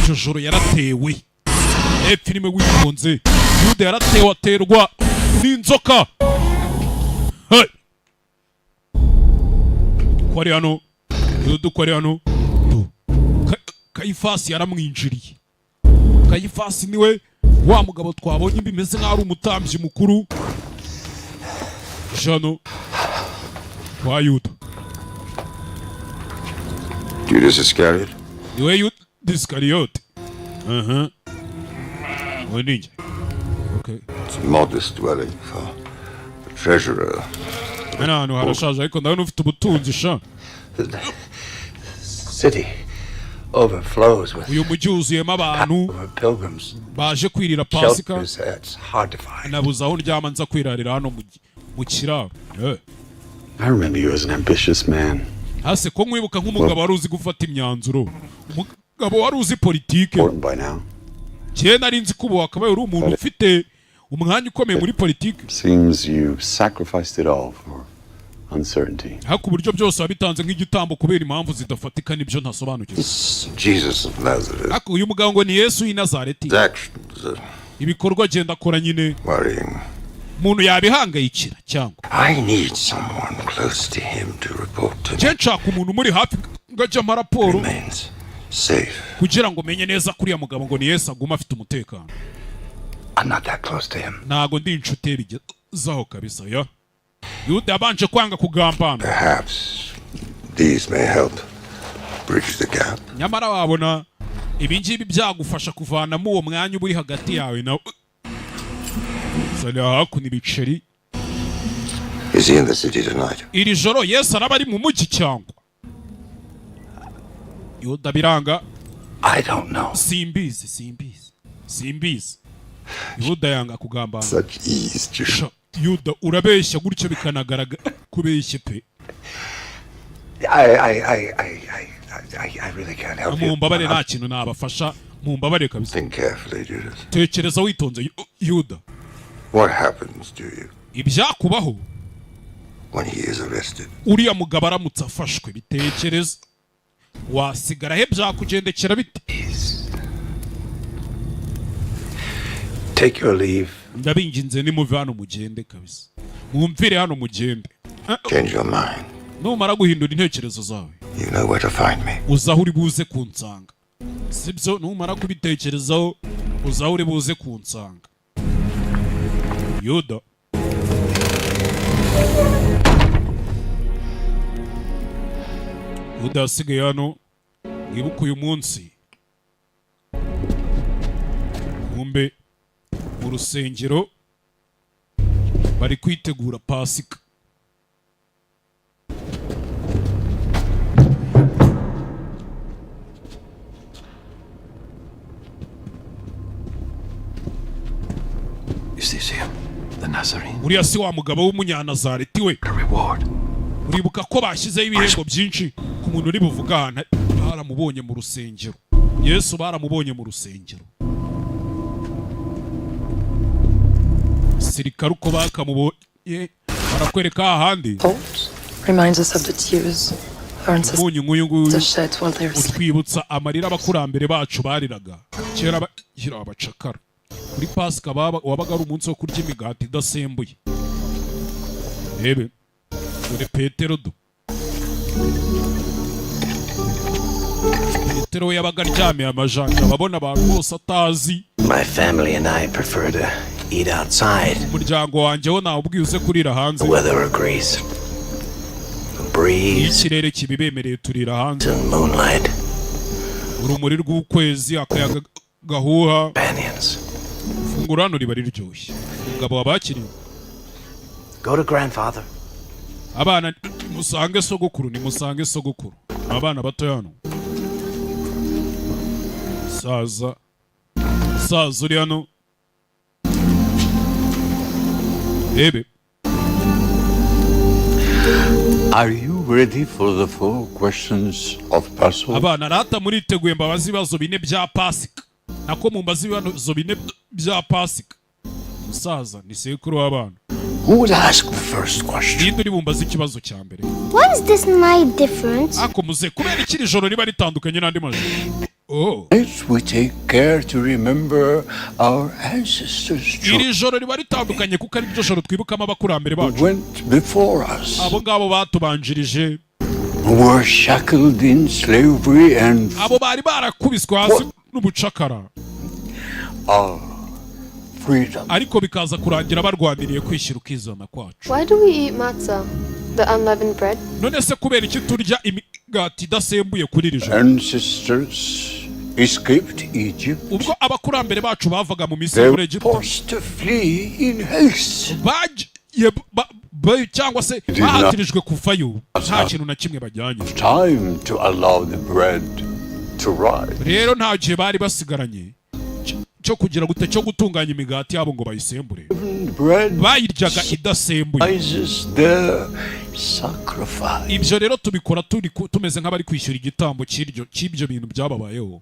iryo joro yaratewe. Filime witonze. Yuda yaratewe, aterwa n'inzoka. Hey! Ko ari hano Yuda, uko ari hano tu. Kayifasi yaramwinjiriye. Kayifasi niwe wa mugabo twabonye bimeze nk'aho ari umutambyi mukuru jano wa Yuda. Judas Iscariot? Niwe Yuda Isikariyote. Aha, uwo ni njye, okay. It's a modest dwelling for the treasurer. Hano hantu harashaje, ariko ndabona ufite ubutunzi sha. City overflows with Uyu mujyi wuzuyemo abantu pilgrims. baje kwirira Pasika. Shelters, it's hard to find. Nabuze aho ndyama, nza kwirarira hano mu kiraro. I remember you as an ambitious man. Hase ko nkwibuka nk'umugabo wari uzi gufata imyanzuro, umugabo wari uzi politike. Important by now. Kera nari nzi ko ubu wakabaye uri umuntu ufite umwanya ukomeye muri politike. Seems you sacrificed it all for uncertainty. Ariko uburyo byose wabitanze nk'igitambo kubera impamvu zidafatika, nibyo ntasobanukiwe. Jesus of Nazareth. Ariko uyu mugabo ngo ni Yesu w'i Nazareti. His actions are Ibikorwa agenda akora nyine, worrying. umuntu yabihangayikira cyangwa? I need someone close to him to report to me. Njye nshaka umuntu umuri hafi ngo ajye ampa raporo Safe. kugira ngo menye neza ko uriya mugabo ngo ni Yesu aguma afite umutekano. I'm not that close to him. Ntago ndi inshuti ye bigezaho kabisa. Ya Yuda yabanje kwanga kugambana. Perhaps these may help bridge the gap. Nyamara wabona ibi ngibi byagufasha kuvanamo uwo mwanya uba uri hagati yawe nawe. Zana hakuno ibiceri. Is he in the city tonight? Iri joro Yesu araba ari mu mujyi cyangwa? Yuda biranga. I don't know. Simbizi, simbizi, simbizi. Yuda yanga kugambana. Such ease, Judas. Sha, Yuda urabeshya gutyo bikanagaragara kubeshye pe. I really can't help you. Mumbabare, nta kintu nabafasha, mumbabare kabisa. Think carefully, Judas. Tekereza witonze, Yuda. What happens to you Ibyakubaho when he is arrested? uriya mugabo aramutse afashwe, bitekereza, wasigara he? Byakugendekera bite? Take your leave. Ndabinginze, nimuve hano mugende kabisa, mwumvire hano mugende. Change your mind. Numara guhindura intekerezo zawe, You know where to find me. uza aho uri buze kunsanga, sibyo? Numara kubitekerezaho, uza aho uri buze kunsanga. Yuda Yuda yasigaye hano. Mwibuke uyu munsi, kumbe mu rusengero bari kwitegura Pasika. Is this him? The Nazarene? Uriya si wa mugabo w'Umunyanazareti we? Uribuka ko bashyizeho ibihembo byinshi ku muntu uri buvuga ahantu? Baramubonye mu rusengero, Yesu baramubonye mu rusengero. Sirikare uko bakamubonye barakwereka ahandi. Reminds us of the tears our ancestors Umunyu nk'uyu nguyu shed while they were sleeping. utwibutsa amarira abakurambere bacu bariraga kera bakiri abacakara. Kuri Pasika wabaga ari umunsi wo kurya imigati idasembuye. Rebe, dore Petero, do Petero we yabaga aryamiye amajanja, ababona abantu bose atazi. My family and I prefer to eat outside. Umuryango wanjye wo nawubwiye uze kurira hanze. The weather agrees. The breeze Iyo ikirere kibibemereye turira hanze. and moonlight. Urumuri rw'ukwezi, akayaga gahuha, ifunguro hano riba riryoshye. Umugabo wabakiriye. Go to grandfather. Abana, musange sogokuru, nimusange sogokuru. Abana bato hano. Saza, saza uri hano, rebe. Are you ready for the four questions of Passover? Abana rata, muriteguye? Mbabazi ibibazo bine bya Pasika, nako mumbaze ibibazo bine bya Pasika. Umusaza ni sekuru w'abana. Who would ask the first question? Ninde uri bumbaze ikibazo cya mbere? Why is this night different? Ako muze, kubera iki iri joro riba ritandukanye n'andi majoro? Oh. We take care to remember our ancestors' Iri joro riba ritandukanye kuko ari ryo joro twibukamo abakurambere bacu, went before us, abo ngabo batubanjirije, who were shackled in slavery and abo bari barakubiswe hasi n'ubucakara, our freedom. ariko bikaza kurangira barwaniriye kwishyira ukizana kwacu. Why do we eat matzah, the unleavened bread? None se kubera iki turya imigati idasembuye kuri iri joro? Ancestors escaped Egypt. Ubwo abakurambere bacu bavaga mu Misiri, They muri were Egiputa, forced to flee in haste. bagiye cyangwa se Did not bahatirijwe kuvayo nta kintu na kimwe bajyanye. Time to allow the bread to rise. Rero nta gihe bari basigaranye cyo kugira gute, cyo gutunganya imigati yabo ngo bayisembure. Bread Bayiryaga idasembuye. rises their sacrifice. Ibyo rero tubikora turi tumeze nk'abari kwishyura igitambo cy'ibyo bintu byababayeho,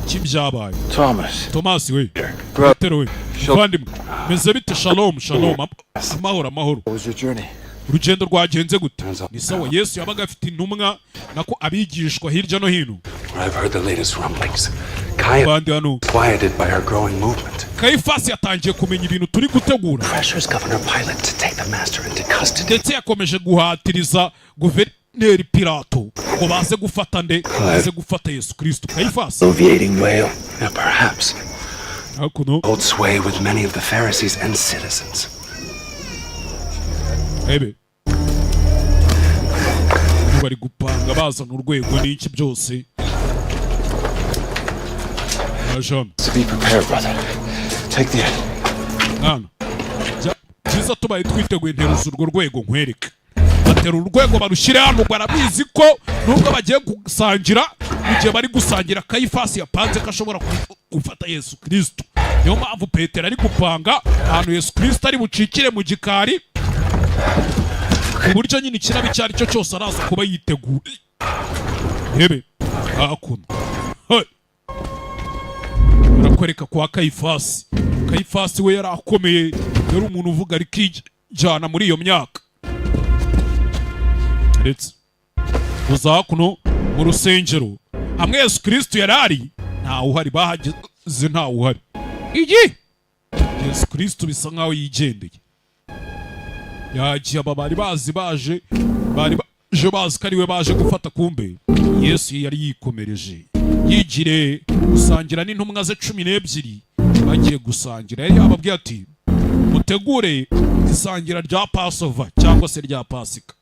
cy'ibyabaye. Thomas. Tomasi we, Petero we, muvandimwe, meze bite? Shalom, shalom, amahoro, amahoro. How was your journey? Urugendo rwagenze gute? Ni sawa. Yesu yabaga afite intumwa, nako abigishwa, hirya no hino. I've heard the latest rumblings. Kaya Abandi hano. quieted by our growing movement. Kayifasi yatangiye kumenya ibintu turi gutegura. Pressures Governor Pilate to take the master into custody. Ndetse yakomeje guhatiriza guverineri Pilato ngo baze gufata nde? Baze gufata Yesu Kristo, Kayifasi. Alleviating wail. Now perhaps Hakuno hold sway with many of the Pharisees and citizens. Ebe bari gupanga, bazana urwego n'iki byose. Aje hano. To be prepared, brother. Take the Mwana, byiza tubaye twiteguye. Nteruza urwo rwego nkwereke. Batera urwego barushyire hano. Ubwo arabizi ko nubwo bagiye gusangira, mu gihe bari gusangira Kayifasi yapanze ko ashobora gufata Yesu Kristo. Niyo mpamvu Petero ari gupanga ahantu Yesu Kristo ari bucikire mu gikari, ku buryo nyine ikirabo icyo ari cyo cyose araza kuba yiteguye. Hebe hakuno. Hey! Barakwereka kwa Kayifasi. Kayifasi we yari akomeye, yari umuntu uvuga arikijyana muri iyo myaka. Ndetse uza hakuno mu rusengero hamwe Yesu Kristo yari ari, ntawe uhari. Bahageze ntawe uhari. Iyi Yesu Kristo bisa nkaho yigendeye, yagiye. Aba bari bazi baje, bari baje bazi ko ariwe baje gufata, kumbe Yesu yari yikomereje, yigire gusangira n'intumwa ze 12. Bagiye gusangira, yari yababwiye ati: "Mutegure isangira rya Pasova cyangwa se rya Pasika."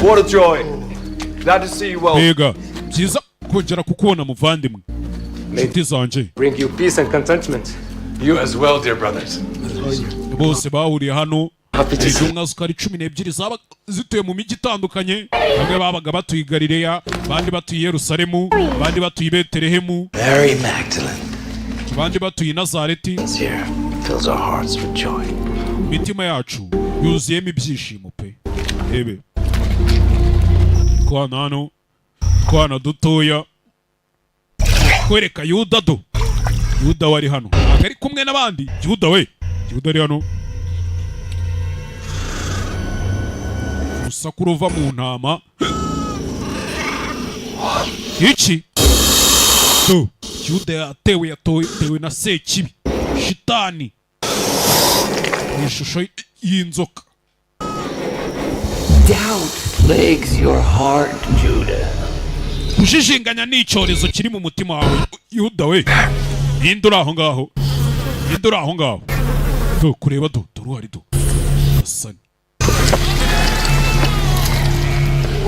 What a joy. Glad to see you well. Mbega byiza kongera kukubona muvandimwe, inshuti zanjye. Bring you peace and contentment. You as well, dear brothers. Bose bahuriye hano. Intumwa ziko ari 12 zaba zituye mu mijyi itandukanye. Bamwe babaga batuye i Galileya, abandi batuye i Yerusalemu, abandi batuye i Betelehemu, Mary Magdalene abandi batuye i Nazareti. is here, fills our hearts with joy. Imitima yacu yuzuyemo ibyishimo pe. Ebe twana hano, twana dutoya, kwereka Yuda. Do Yuda wari hano ntabwo ari kumwe n'abandi. Yuda we, Yuda ari hano. Urusaku ruva mu ntama. Iki do Yuda yatewe, yatewe na Sekibi, shitani mu ishusho y'inzoka. Doubt plagues your heart, Judah. Kujijinganya ni icyorezo kiri mu mutima wawe, Yuda we. Ninde uri aho ngaho? Ninde uri aho ngaho? Do kureba, do dore uhari, do Hasani.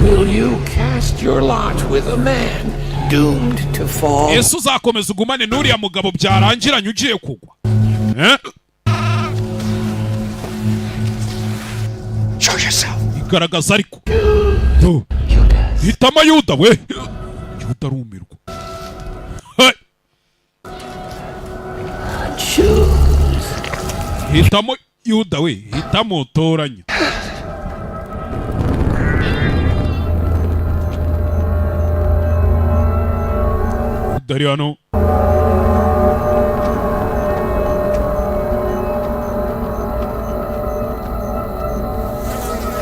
Will you cast your lot with a man doomed to fall? Ese uzakomeza ugumane n'uriya mugabo byarangiranye ugiye kugwa? Eh? Show yourself. Igaragaza ariko. Do Hitamo Yuda we. Yuda arumirwa. Hey! Hitamo Yuda we, hitamo, toranya. Yuda ari hano.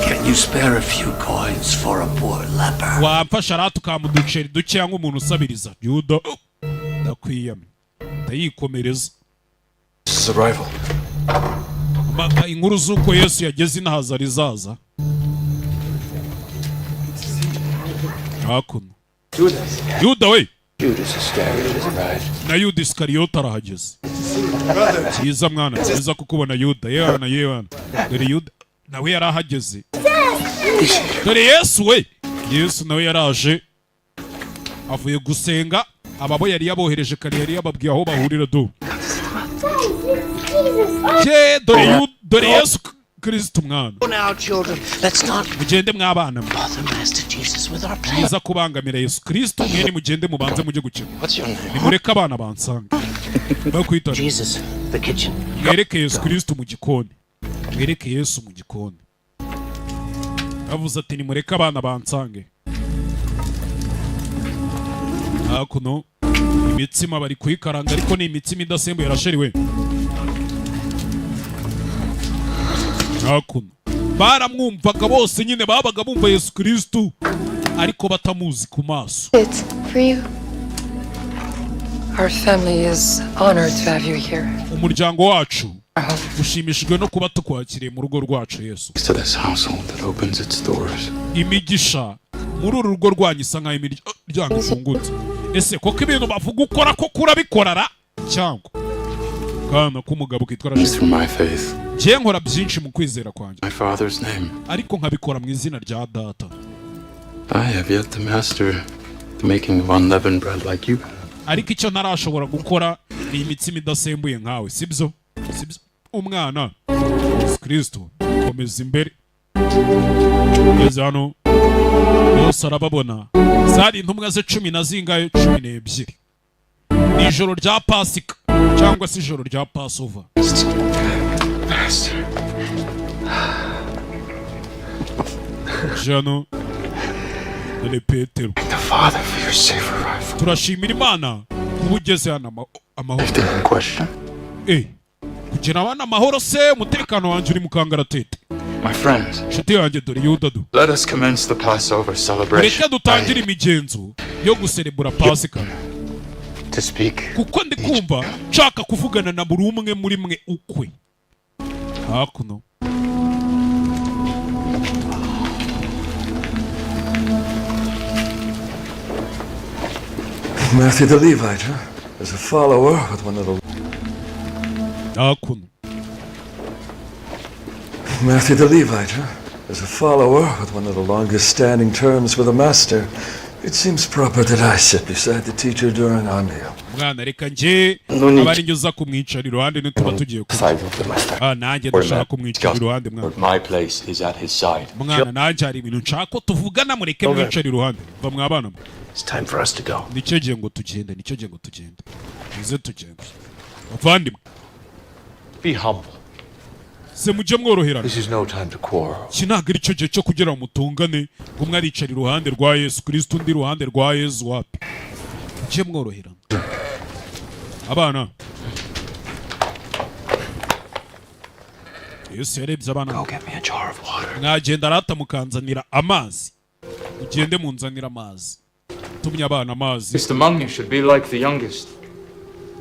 Can you spare a few coins for a poor leper? Wamfasha rata ukampa uduceri dukeya nk'umuntu usabiriza? Yuda, ndakwiyamye, ndayikomereza. His arrival. Inkuru z'uko Yesu yageze inaha zari zaza hakuno. Yuda we. Judas Iscariot has arrived. Na Yuda Isikariyoti arahageze. Cyiza mwana, cyiza kukubona Yuda. Yewana, yewana, dore Yuda nawe yari ahageze. Dore Yesu we. Yesu nawe yaraje avuye gusenga. Ababo yari yabohereje kare, yari yababwiye aho bahurira du. Ye, dore dore Yesu Kristo umwana. Now, children, let's not Mugende mwabana mwe. bother Master Jesus with our plans. Mwiza kubangamira Yesu Kristo mwene, mugende mubanze mujye gukina. What's your name? Nimureke abana bansanga bakwitana. Jesus, the kitchen. Mwereke Yesu Kristo mu gikoni, mwereke Yesu mu gikoni. Yavuze ati: "Nimureke abana bansange." Hakuno imitsima bari kuyikaranga, ariko ni imitsima idasembuye. Rasheli we, hakuno baramwumvaga bose nyine, babaga bumva Yesu Kristo ariko batamuzi ku maso. It's for you. Our family is honored to have you here. Umuryango wacu ushimishijwe no kuba tukwakiriye mu rugo rwacu, Yesu. To this household that opens its doors. Imigisha muri uru rugo rwanyu isa nkaho imiryango ifungutse. Ese koko ibintu bavuga ukora ko kurabikora cyangwa kana k'umugabo kitwa Rasheli? Through my faith. Njye nkora byinshi mu kwizera kwanjye. My father's name. Ariko nkabikora mu izina rya data. I have yet to master the making of unleavened bread like you have. Ariko icyo ntarashobora gukora ni imitsima idasembuye nkawe, sibyo? Sibyo umwana? Yesu Kristo komeza imbere. Ugeze hano bose arababona, zari intumwa ze cumi na zingahe? 12. Ni ijoro rya Pasika cyangwa se ijoro rya Passover. Master. Jano, dore Petero. The Father for your safe arrival. Turashimira Imana kuba ugeze hano amahoro. Question. Kugira abana amahoro se, umutekano wanjye uri mu kangaratete. My friends, Inshuti yanjye, dore Yuda du. let us commence the Passover celebration. Mureke dutangire imigenzo yo guserebura Pasika. To speak Kuko ndi kumva nshaka kuvugana na buri umwe muri mwe ukwe. Hakuno Matthew the Levite, huh? As a follower with one of the Hakuno. Matthew the Levite, huh? As a follower with one of the longest standing terms with the master, it seems proper that I sit beside the teacher during our meal. Mwana, reka njye aba ari njye uza kumwicara iruhande nituba tugiye kurya. Ah, nanjye ndashaka kumwicara iruhande, mwana. But my place is at his side. Mwana, nanjye hari ibintu nshaka ko tuvugana, mureke mwicara iruhande. Va mwabana mwe. It's time for us to go. Nicyo gihe ngo tugende, nicyo gihe ngo tugende, muze tugende bavandimwe. Be humble. Se mujye mworoherana. This is no time to quarrel. Iki ntabwo ari cyo gihe cyo kugira ngo mutungane, ngo umwe aricara iruhande rwa Yesu Kristo, undi iruhande rwa Yesu. Wapi, mujye mworoherana abana. Yesu yarebye abana. Mwagenda arata mukanzanira amazi, mugende munzanira amazi. Tumye abana amazi. Least among you should be like the youngest.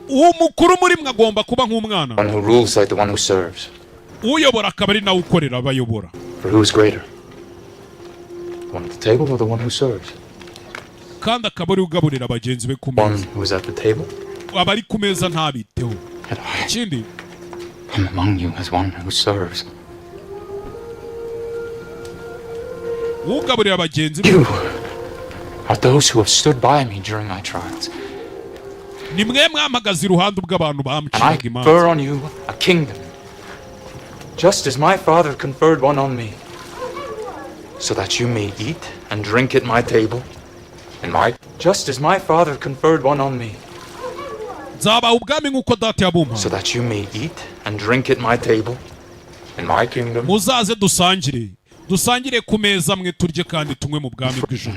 Umukuru muri mwe agomba kuba nk'umwana. One who rules like the one who serves. Uyobora akaba ari nawe ukorera abayobora. For who is greater? The one at the table or the one who serves? Kandi akaba ari ugaburira bagenzi be ku meza. One who is at the table. Abari ku meza ntabiteho ikindi. I'm among you as one who serves. Ugaburira bagenzi be. You are those who have stood by me during my trials. Ni mwe mwampagaze iruhande ubwo abantu And I bamuciraga confer imanza. on you a kingdom, just as my Father conferred one on me, so that you may eat and drink at my table, and my just as my Father conferred one on me, Nzabaha ubwami nk'uko Data yabumpaye, so that you may eat and drink at my table in my kingdom. Muzaze dusangire, dusangire ku meza amwe, turye kandi tunywe mu bwami bw'ijuru.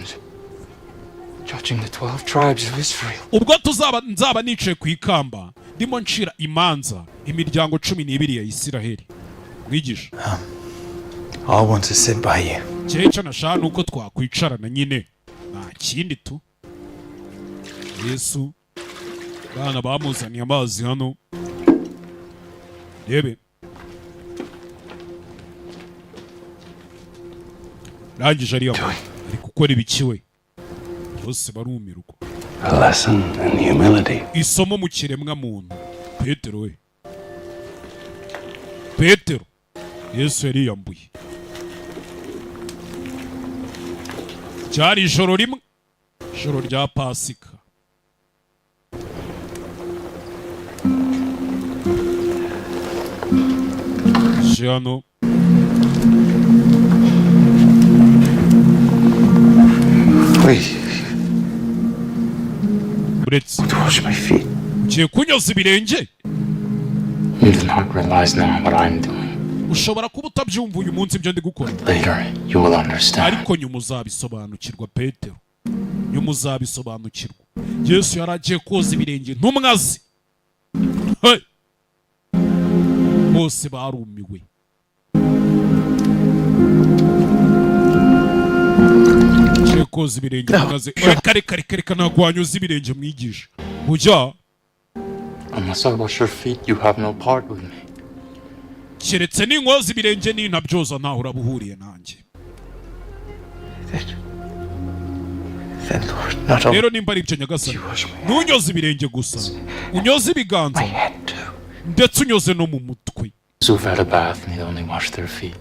Judging the 12 tribes of Israel. Ubwo tuzaba nzaba nicaye ku ikamba, ndimo ncira imanza imiryango 12 ya Isiraheli. Mwigisha, I want to sit by you. Njyewe icyo nashaka ni uko twakwicarana nyine, nta kindi tu. Yesu, bana bamuzaniye amazi hano, rebe rangije ariya ari gukora ibiki we? Bose barumirwa. A lesson in humility. Isomo mu kiremwa muntu. Petero we, Petero, Yesu yariyambuye. Ryari ijoro rimwe, ijoro rya Pasika. Je hano. Wait. Uretse Wash my feet. ugiye kunyoza ibirenge? You do not realize now what I'm doing. Ushobora kuba utabyumva uyu munsi ibyo ndi gukora. Later, you will understand. Ariko nyuma uzabisobanukirwa, Petero, nyuma uzabisobanukirwa. Yesu yari agiye koza ibirenge intumwa ze. Hey! Bose barumiwe. Agiye koza ibirenge intumwa ze. Reka, reka, reka, reka, ntabwo wanyoza ibirenge mwigisha ujya. Unless I wash your feet, you have no part with me. Keretse ninkoza ibirenge, nintabyoza, ntaho uraba uhuriye nanjye. Then, Lord, not only Rero nimba ari ibyo Nyagasani, ntunyoze ibirenge gusa, unyoze ibiganza ndetse unyoze no mu mutwe. Those who've had a bath need only wash their feet.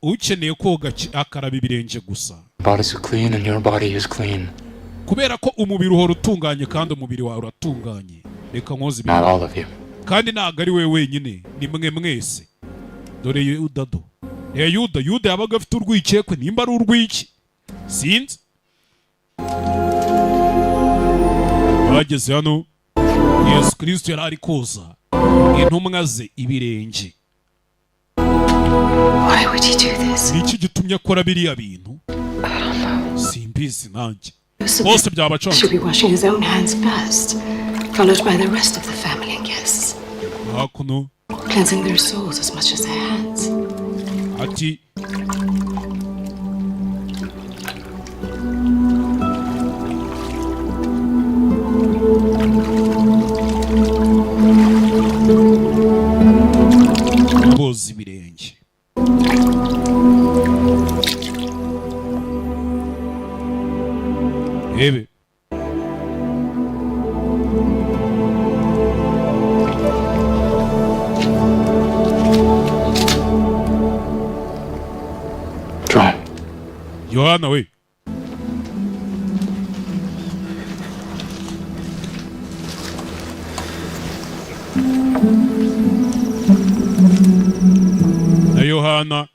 Ukeneye koga akaraba ibirenge gusa. Bodies are clean and your body is clean. Kubera ko umubiri uhora utunganye kandi umubiri wawe uratunganye, reka nkoze Not ibirenge. all of you. Kandi ntabwo ari we wenyine, ni mwe mwese. Dore Yuda, do Yuda. Yuda yabaga afite urwikekwe, nimba ari urwiki sinzi. Bageze hano, Yesu Kirisito yari ari koza intumwa ze ibirenge. Why would he do this? Ni iki gitumye akora biriya bintu? Simbizi nanjye, bose byabacanze. Should be washing his own hands first, followed by the rest of the family and guests, Hakuno cleansing their souls as much as their hands. Ati boza ibirenge. Rebe. John. Yohana we. Na Yohana,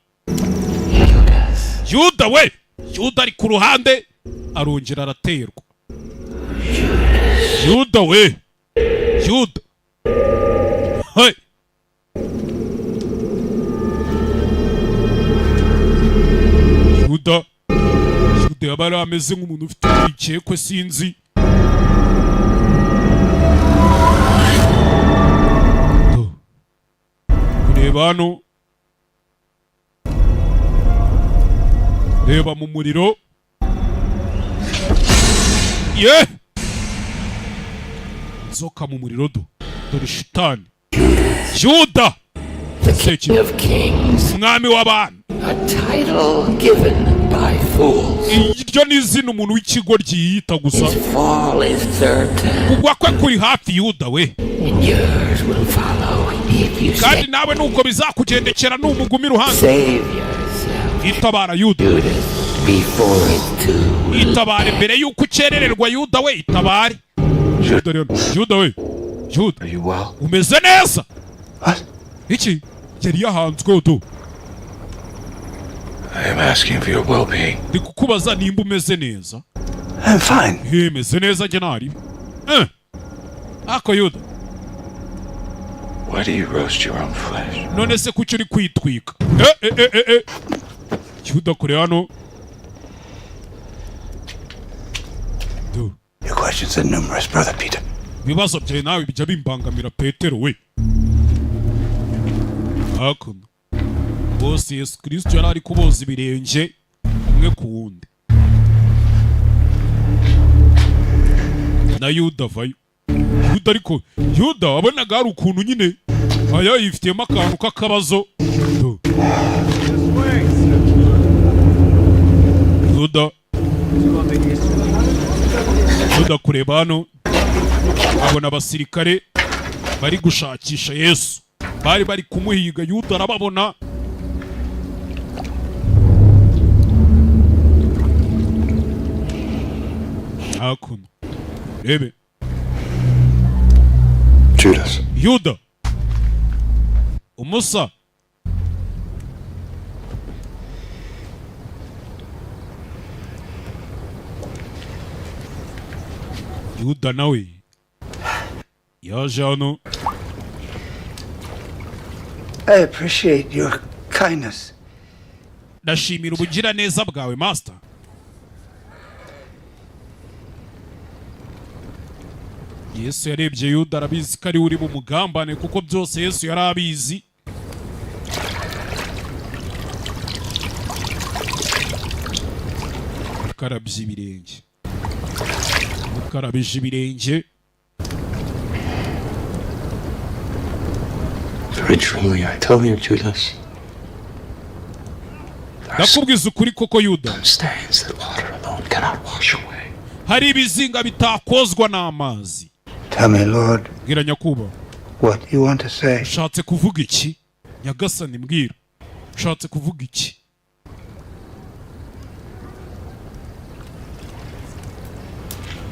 Yuda we, Yuda ari ku ruhande, arongera araterwa. Yuda we, Yuda, hey! Yuda, Yuda yaba yari ameze nk'umuntu ufite urwikekwe, sinzi. Do. Kureba hano, reba mu muriro ye, inzoka mu muriro do, dore shitani. Yuda. The King of Kings, umwami w'abami, a title given by fools. Iryo ni izina umuntu w'ikigoryi yiyita gusa. His fall is certain, Kugwa kwe kuri hafi, Yuda we, and yours will follow if you kandi nawe nuko bizakugendekera numuguma iruhande. save yourself Itabara, Yuda, before it's too itabare mbere yuko ukerererwa. Yuda we, itabare. Yuda rero, Yuda we, Yuda, Are you well? umeze neza? Iki yari yahanzwe tu. I am asking for your well-being. Ndi kukubaza nimba umeze neza. I'm fine. He, meze neza njye ntari. Eh. Ako Yuda. Why do you roast your own flesh? None se kuki uri kwitwika? Eh, eh, eh, eh, eh. Yuda kure hano. Your questions are numerous, Brother Peter. Ibibazo byawe nawe bijya bimbangamira, Petero we. Hakuno bose Yesu Kirisito yari ari kuboza ibirenge umwe ku wundi, na Yuda avayo. Yuda, ariko Yuda wabonaga hari ukuntu nyine aya yifitiyemo akantu k'akabazo. Do. Yuda, Yuda kureba hano abona abasirikare bari gushakisha Yesu, bari bari kumuhiga. Yuda arababona. Hakuno rebe. Judas. Yuda umusa. Yuda nawe yaje hano. I appreciate your kindness. Ndashimira ubugiraneza bwawe, master. Yesu yarebye Yuda, arabizi ko ari we uri bumugambane, kuko byose Yesu yari abizi. Ukarabye ibirenge, ukarabije ibirenge. Very truly, I tell you, Judas, Ndakubwiza ukuri koko Yuda, stains that water alone cannot wash away. hari ibizinga bitakozwa n'amazi. Tell me, Lord, Bwira nyakubahwa what you want to say. Ushatse kuvuga iki, nyagasani? Mbwira, ushatse kuvuga iki?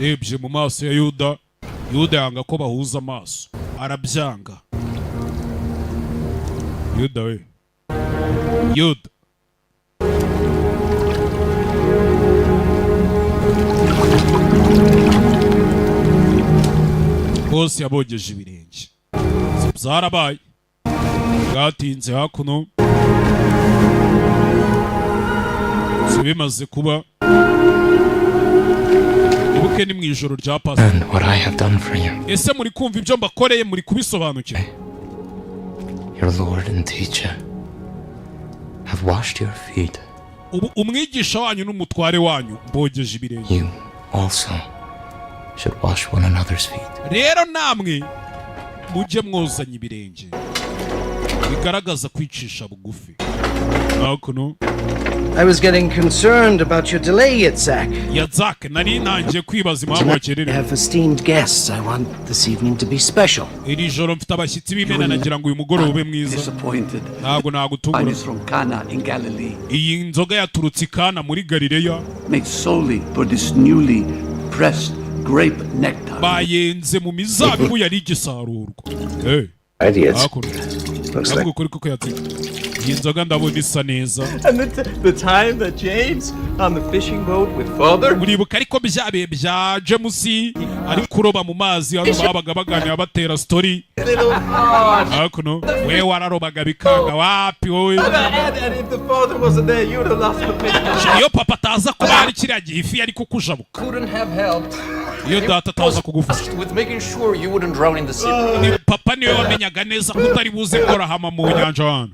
Rebye mu maso ya Yuda, Yuda yanga ko bahuza amaso, arabyanga. Yuda we, Yuda. Bose yabogeje ibirenge. Byarabaye bwatinze hakuno. Si bimaze kuba, ibuke ni mu ijoro rya Pasika. And what I have done for you, Ese muri kumva ibyo mbakoreye? Muri kubisobanukirwa? your Lord and teacher, have washed your feet. Ubu umwigisha wanyu n'umutware wanyu mbogeje ibirenge. You also should wash one another's feet. Rero namwe mujye mwozanya ibirenge, bigaragaza kwicisha bugufi. Hakuno. I was getting concerned about your delay, Yitzhak. Yazak, nari ntangiye kwibaza impamvu I wakererewe. have esteemed guests. I want this evening to be special. Iri joro mfite abashyitsi b'imena, nagira ngo uyu mugoroba ube mwiza. Disappointed. Ntabwo nagutungura. Wine is from Cana in Galilee, Iyi nzoga yaturutse i Kana muri Galileya, made solely for this newly pressed grape nectar. Bayenze mu mizabibu yari igisarurwa. Hey. Idiots. Hakuno ndavuga ukuri kuko yatsinze. Iyi nzoga ndabona isa neza. And the time that James on the fishing boat with father. Uribuka ariko bya bihe bya James ari kuroba mu mazi hano, babaga baganira batera story. Little Hakuno we wararobaga bikanga, wapi wowe. And if the father wasn't there, you'd have lost the fish. Iyo papa ataza kuba hari kiriya gihe, ifi yari kukujabuka. Couldn't have helped. Iyo data ataza kugufasha. With making sure you wouldn't drown in the sea. Ni papa niwe wamenyaga neza ko utari buze korahama mu nyanja hano.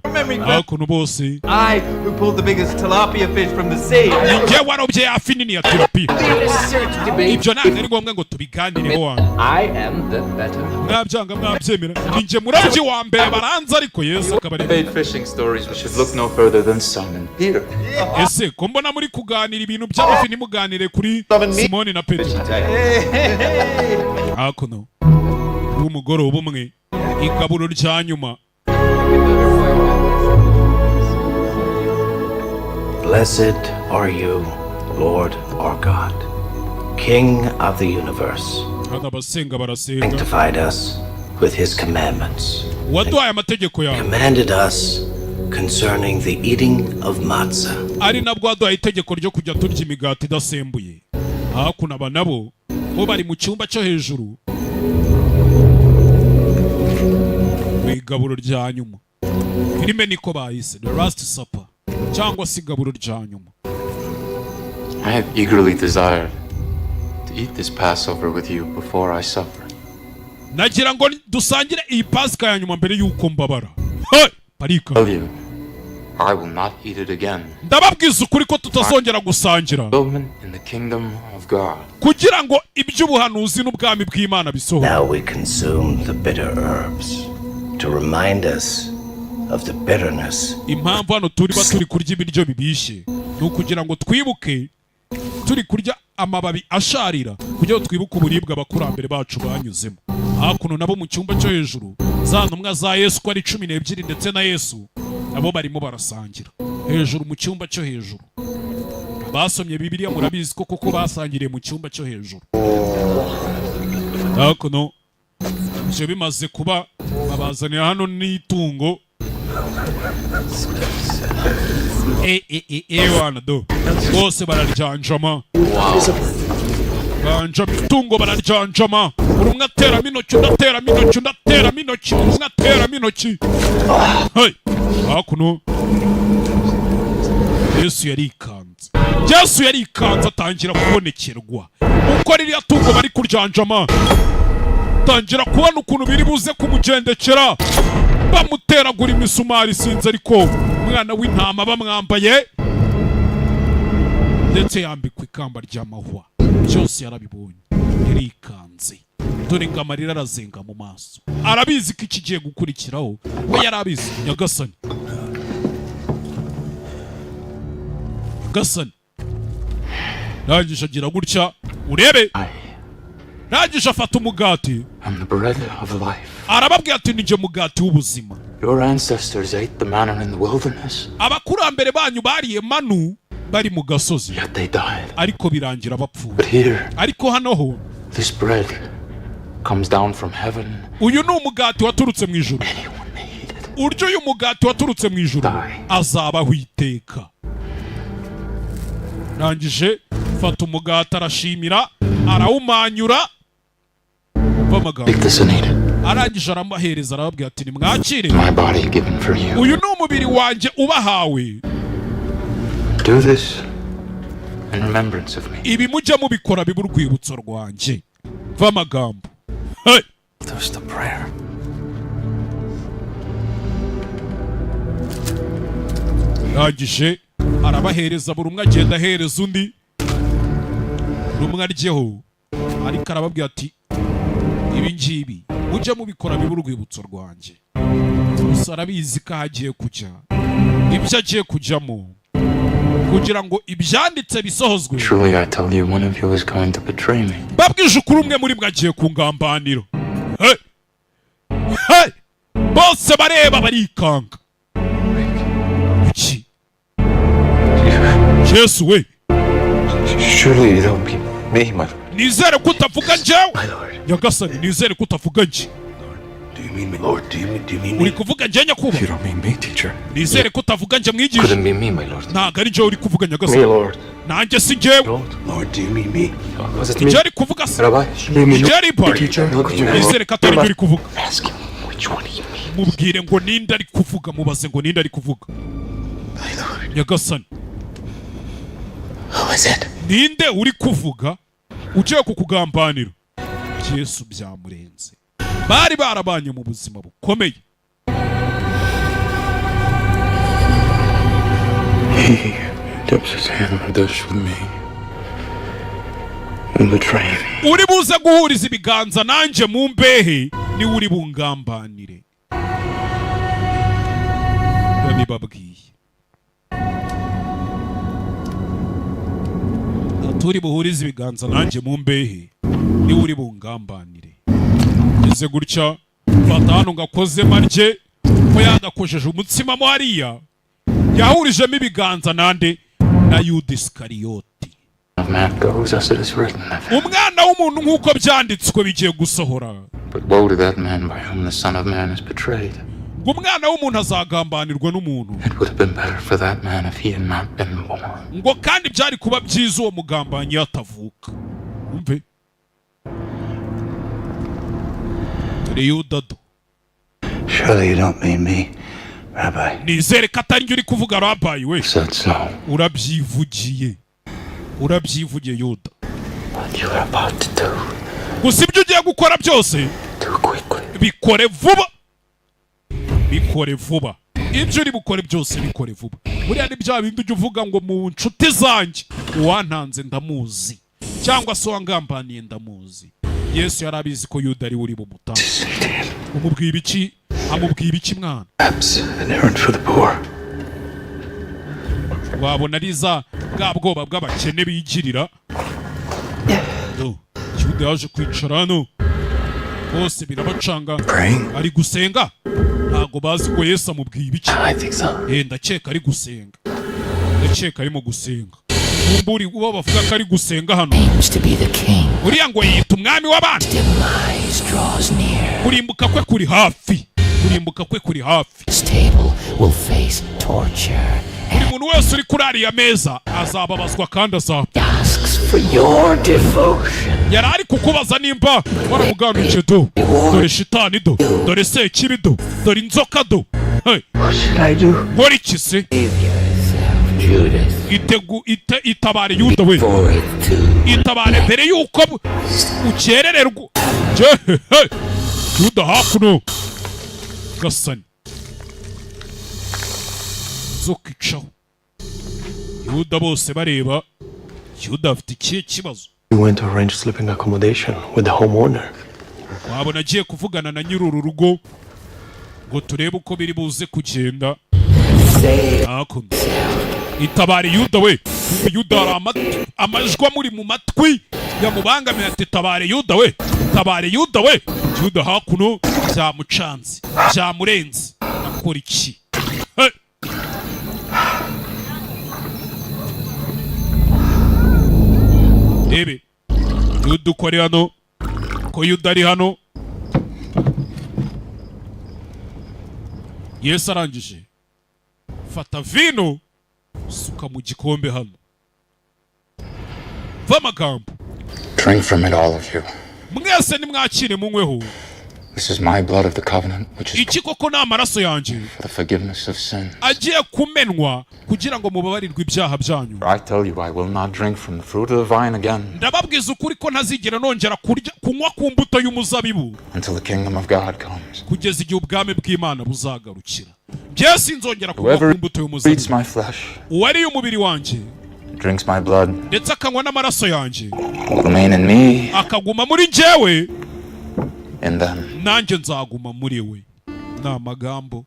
Hakuno bose. I who pulled the biggest tilapia fish from the sea. Ni njye warobye ya fi nini ya tilapia. Ibyo ntabwo ari ngombwa ngo tubiganireho hano. I am the better. Mwabyanga mwabyemera, ni njye murobyi wa mbere baranze, ariko Yesu akaba ari Debate fishing stories, we should look no further than Simon Peter. Ese ko mbona muri kuganira ibintu by'amafi, ntimuganire kuri Simoni na Petero? Hakuno w'umugoroba umwe, igaburo rya nyuma. Blessed are you, Lord our God, King of the universe, Hano abasenga barasenga. sanctified us with his commandments, Waduhaye amategeko yawe, commanded us concerning the eating of matzah. Ari nabwo waduhaye itegeko ryo kujya turya imigati idasembuye. Hakuno aba nabo bo bari mu cyumba cyo hejuru mu igaburo rya nyuma. Filime niko bayise, The Last Supper, cyangwa se igaburo rya nyuma. I have eagerly desired to eat this Passover with you before I suffer. Nagira ngo dusangire iyi Pasika ya nyuma mbere y'uko mbabara. Hey! Parika. Tell you, I will not eat it again. Ndababwiza ukuri ko tutazongera gusangira Fulfillment in the kingdom of God. kugira ngo iby'ubuhanuzi n'ubwami bw'Imana bisohore. Now we consume the bitter herbs to remind us of the bitterness Impamvu hano turi turi kurya ibiryo bibishye ni ukugira ngo twibuke, turi kurya amababi asharira kugira ngo twibuke uburibwe abakurambere bacu banyuzemo. Hakuno nabo mu cyumba cyo hejuru, za ntumwa za Yesu ko ari 12 ndetse na Yesu, nabo barimo barasangira hejuru mu cyumba cyo hejuru. Basomye Bibiliya murabizi ko koko basangiriye mu cyumba cyo hejuru. Hakuno ibyo bimaze kuba, babazanira hano n'itungo. E e e e, wana do, bose bararyanjama, banjama itungo, bararyanjama. Buri umwe ateramo intoki, undi ateramo intoki, undi ateramo intoki, buri umwe ateramo intoki. Hey! Hakuno Yesu yarikanze, Yesu yarikanze, atangira kubonekerwa uko ririya tungo bari kuryanjama, tangira kubona ukuntu biri buze kumugendekera, bamuteragura imisumari sinzi, ariko umwana w'intama bamwambaye ndetse yambikwa ikamba ry'amahwa, byose yarabibonye, yarikanze. Dore ngo amarira arazenga mu maso, arabizi ko ikigiye gukurikiraho, we yarabizi. Nyagasani, nyagasani! Rangije agira gutya, urebe, rangije afata umugati. I'm the bread of life. Arababwira ati: "Ni njye mugati w'ubuzima." Your ancestors ate the manna in the wilderness, Abakurambere banyu bariye manu bari mu gasozi, yet they died. ariko birangira bapfuye. But here, Ariko hano ho, this bread comes down from heaven. uyu ni umugati waturutse mu ijuru. Urya uyu mugati waturutse mu ijuru azabaho iteka. Rangije fata umugati, arashimira, arawumanyura. Umva amagambo. Take this and eat it. Arangije aramuhereza, arababwira ati: "Nimwakire." My body given for you. Uyu ni umubiri wanjye ubahawe. Do this in remembrance of me. Ibi mujye mubikora bibe urwibutso rwanjye. Va amagambo. Hey! There's the prayer. Arangije arabahereza, buri umwe agenda ahereza undi, buri umwe aryeho, ariko arababwira ati: "Ibi ngibi mujye mubikora bibe urwibutso rwanjye." Gusa arabizi ko aho agiye kujya, ibyo agiye kujyamo, kugira ngo ibyanditse bisohozwe. Truly, I tell you, one of you is going to betray me. Mbabwije ukuri, umwe muri mwe agiye kungambanira. Hey! Hey! Bose bareba barikanga. Iki Yesu we! Surely you don't mean me, my lord. Nizere ko utavuga njyewe, nyagasani, nizere ko utavuga njye. Do you mean me, Lord? Do you mean Uri me? kuvuga njye, nyakubahwa? You don't mean me, teacher. Nizere ko utavuga njye, mwigisha. Couldn't be me, my lord. Ntabwo ari njyewe uri kuvuga, Me, nyagasani. Lord. Nanjye si njyewe. Lord, do you mean me? Was it Ni me? njyewe ari kuvuga se? Rabbi? Ni njyewe ari pari? Nizere ko atari njye uri kuvuga. Ask him which one he means. Mubwire ngo ninde ari kuvuga, mubaze ngo ninde ari kuvuga, nyagasani. Who is it? Ninde uri kuvuga ugiye kukugambanira? Yesu byamurenze, bari barabanye mu buzima bukomeye. He dips his hand in the dish with me and betray me. Uri buze guhuriza ibiganza nanjye mu mbehe niwe uri bungambanire, ndabibabwiye. Turi buhurize ibiganza nanjye mu mbehe niwe uri bungambanire. Ngeze gutya, fata hano ngakoze marye ko yagakojeje umutsima mo hariya, yahurijemo ibiganza nande? Na Yuda Isikariyoti. Of man goes as it is written of him. Umwana w'umuntu nk'uko byanditswe bigiye gusohora. But woe to that man by whom the Son of Man is betrayed. Ngo umwana w'umuntu azagambanirwa n'umuntu. It would have been better for that man if he had not been born. Ngo kandi byari kuba byiza uwo mugambanyi iyo atavuka. Umve, dore Yuda do. Surely you don't mean me, Rabbi. Nizere ko atari njye uri kuvuga, Rabbi we. Said so. Urabyivugiye, urabyivugiye, Yuda. What you are about to do, Gusa ibyo ugiye gukora byose do quickly. bikore vuba, bikore vuba. Ibyo uri bukore byose bikore vuba. Buriya ni bya bindi ujya uvuga ngo mu nshuti zanjye uwantanze ndamuzi, cyangwa se uwangambaniye ndamuzi. Yesu yari abizi ko Yuda ari we uri bumutange. Umubwiye ibiki? Amubwiye ibiki, mwana? Perhaps an errand for the poor. Wabona ari za bwa bwoba bw'abakene bigirira. Do, Yuda yaje kwicara hano, bose birabacanga. Ari gusenga, ntabwo bazi ko Yesu amubwiye ibiki. Eh, ndakeka ari gusenga, ndakeka arimo gusenga. Kumburi uwo bavuga ko ari gusenga hano. Claims to be the king. Uriya ngo yiyita umwami w'abandi. Demise draws near. Kurimbuka kwe kuri hafi, kurimbuka kwe kuri hafi. This table will face torture. Buri muntu wese uri kuri ariya meza azababazwa kandi azapfa. Asks for your devotion. Yari ari kukubaza nimba waramuganukiye. Do, dore shitani do, dore sekibi do, dore inzoka do. Hey. What should I do? Nkora iki se? Judas. Itegu ite itabare Yuda we, itabare mbere yuko ukerererwa. Jehehe, Yuda hakuno gasani, inzoka icaho Yuda, bose bareba Yuda afite ikihe kibazo. We went to arrange sleeping accommodation with the homeowner. Wabona agiye kuvugana na nyiri uru rugo ngo turebe uko biri buze kugenda hakuno. Itabare Yuda we. Yuda hari amajwi amuri mu matwi yamubangamiye ati: "Tabare Yuda we, tabare Yuda we." Yuda hakuno byamucanze, byamurenze, akora iki? Hey! Rebe Yuda uko ari hano, ko Yuda ari hano. Yesu arangije fata vino, suka mu gikombe hano. Va amagambo. Drink from it, all of you. Mwese nimwakire munyweho. This is my blood of the covenant, which is Iki koko ni amaraso yanjye for the forgiveness of sin. agiye kumenwa kugira ngo mubabarirwe ibyaha byanyu. For I tell you, I will not drink from the fruit of the vine again Ndababwiza ukuri ko ntazigera nongera kurya kunywa ku mbuto y'umuzabibu until the kingdom of God comes. kugeza igihe ubwami bw'Imana buzagarukira. Njyewe sinzongera kunywa ku Whoever mbuto eats y'umuzabibu. my flesh, Uwariye umubiri wanjye drinks my blood, ndetse akanywa n'amaraso yanjye will remain in me, akaguma muri njyewe in them. nanjye nzaguma muri we. Ni amagambo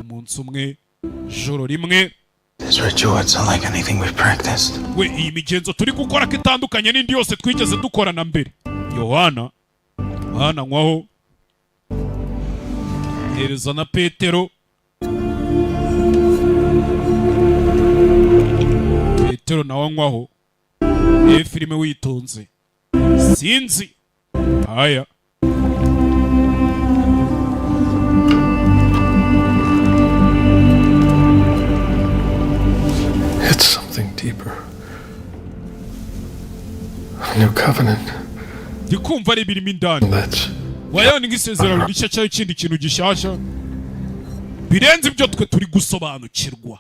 umunsi umwe, ijoro rimwe. This ritual, it's unlike anything we've practiced. We, iyi migenzo turi gukora ko itandukanye n'indi yose twigeze dukorana mbere. Yohana, Yohana anywaho, hereza na Petero. Petero nawe anywaho. Iyi filime witonze, sinzi aya. It's something deeper. A new covenant. Ndi kumva ari ibirimo indani. That's Wayabona nk'isezerano rishya cyangwa ikindi kintu gishyashya birenze ibyo twe turi gusobanukirwa.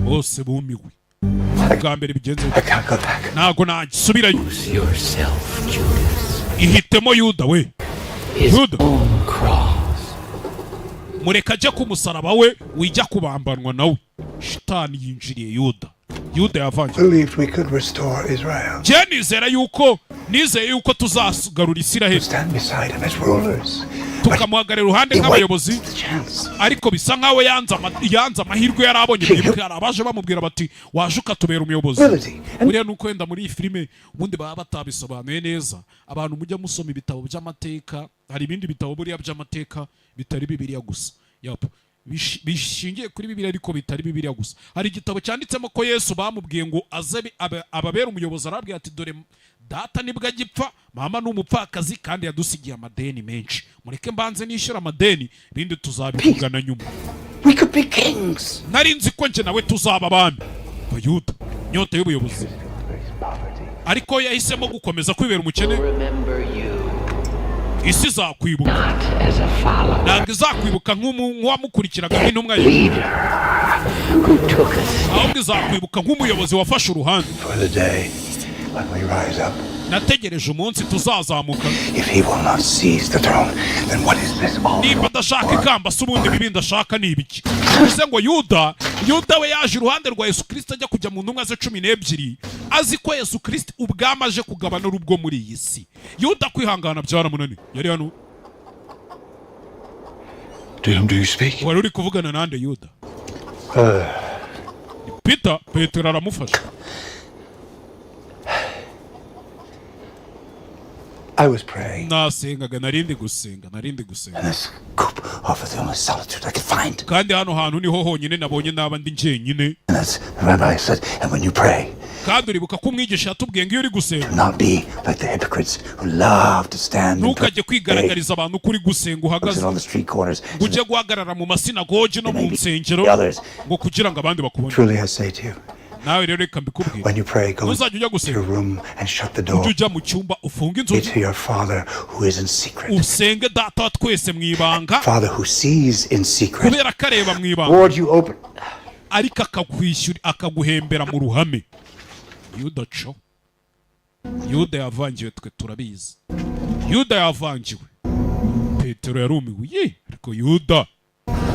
Bose bumiwe bwa mbere bigenze. Ntabwo nagisubirayo. Yourself, Judas. Ihitemo Yuda we. His Yuda own cross. mureka ajye ku musaraba we, wijya kubambanwa nawe. Shitani yinjiriye Yuda, Yuda yavangiwe. Believed we could restore Israel. Njye nizera yuko, nizeye yuko tuzagarura Isiraheli. Stand beside him as rulers. Tukamuhagarara iruhande nk'abayobozi, ariko bisa nkaho yanze amahirwe yari abonye. Mwibuke hari abaje bamubwira bati: "Waje ukatubera umuyobozi." Buriya nuko wenda muri iyi filime ubundi baba batabisobanuye neza. Abantu mujya musoma ibitabo by'amateka, hari ibindi bitabo buriya by'amateka bitari Bibiliya gusa. Yap. Bishingiye kuri Bibiliya ariko bitari Bibiliya gusa. Hari igitabo cyanditsemo ko Yesu bamubwiye ngo aze ababere umuyobozi, arababwira ati: "Dore Data nibwo agipfa, mama ni umupfakazi kandi yadusigiye amadeni menshi. Mureke mbanze nishyura amadeni, ibindi tuzabivugana nyuma. We could be kings. Nari nzi ko njye nawe tuzaba abami. Bayuda, inyota y'ubuyobozi, ariko yahisemo gukomeza kwibera umukene. Isi izakwibuka, ntabwo izakwibuka nk'uwamukurikiraga nk'intumwa ye, ahubwo izakwibuka nk'umuyobozi wafashe uruhande. For the day when we rise up. Nategereje umunsi tuzazamuka. If he will not seize the throne, then what is this all? Nimba adashaka ikamba se, ubundi bibi ndashaka ni ibiki? Bivuze ngo Yuda we yaje iruhande rwa Yesu Kirisito, ajya kujya mu ntumwa ze 12, azi ko Yesu Kirisito ubwami aje kugabana urubwo muri iyi si. Yuda kwihangana byaramunaniye. Yari hano. To whom do you speak? Wari uri kuvugana nande, Yuda? Peter, Petero aramufasha. I was praying. Nasengaga, narindi gusenga, narindi gusenga. And this coop offered the only solitude I could find. Kandi hano hantu niho honyine nabonye naba ndi njyenyine. And that's the rabbi said, and when you pray, Kandi uribuka ko umwigisha yatubwiye ngo iyo uri gusenga, do not be like the hypocrites who love to stand and ntukajye kwigaragariza abantu ko uri gusenga uhagaze, on the street corners. ngo ujye guhagarara mu masinagogi no mu nsengero ngo kugira ngo abandi bakubone. Truly I say to you, Nawe rero reka mbikubwire, when you pray, go ntuzajya ujya to gusenga, your room and shut the door. Ujye ujya mu cyumba ufunge inzugi, To your Father who is in secret. Usenge Data wa twese mu ibanga, Father who sees in secret. kubera ko areba mu ibanga, Lord, you open. ariko akakwishyura, akaguhembera mu ruhame. Yuda co, Yuda yavangiwe, twe turabizi Yuda yavangiwe. Petero yarumiwe ye, ariko Yuda,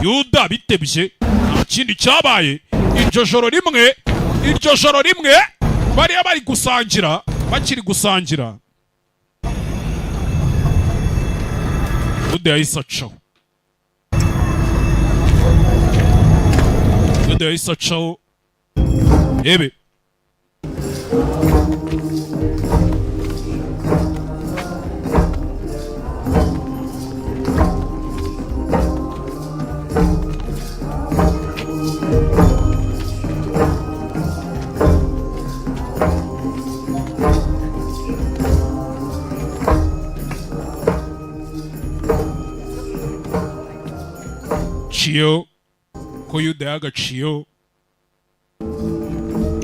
Yuda bitebye, nta kindi cyabaye. Iryo joro rimwe, iryo joro rimwe bariya bari gusangira, bakiri gusangira, Yuda yahise acaho. Yuda yahise acaho. Ebe ciyo ko Yuda yagaciyo.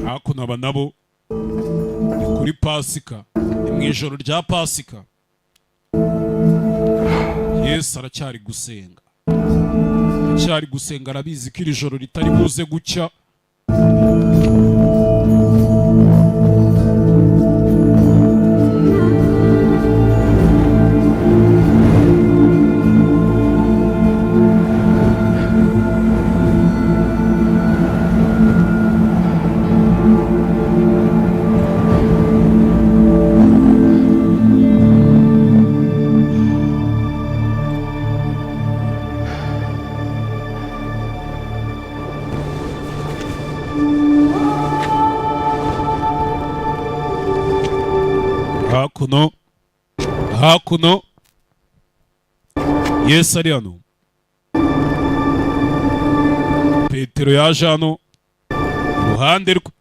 Hakuno aba nabo ni kuri Pasika, ni mu ijoro rya Pasika. Yesu aracyari gusenga, aracyari gusenga, arabizi ko iri joro ritari buze gucya. Hakuno, hakuno, Yesu ari hano. Petero yaje hano iruhande rwe.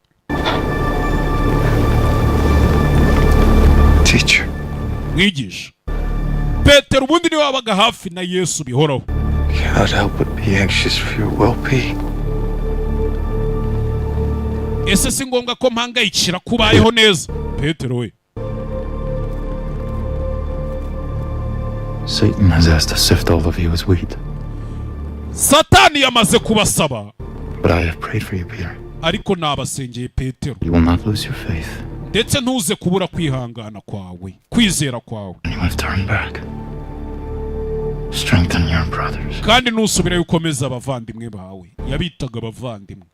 Teacher. Mwigisha. Petero ubundi niwe wabaga hafi na Yesu bihoraho. Cannot help but be anxious for your well-being. Ese si ngombwa ko mpangayikira ko ubayeho neza, Petero we? Satan has asked to sift all of you as wheat, Satani yamaze kubasaba, but I have prayed for you, Peter. Ariko nabasengeye, Petero. You will not lose your faith. Ndetse ntuze kubura kwihangana kwawe, kwizera kwawe. And you have turned back. Strengthen your brothers. Kandi nusubirayo ukomeze abavandimwe bawe. Yabitaga abavandimwe.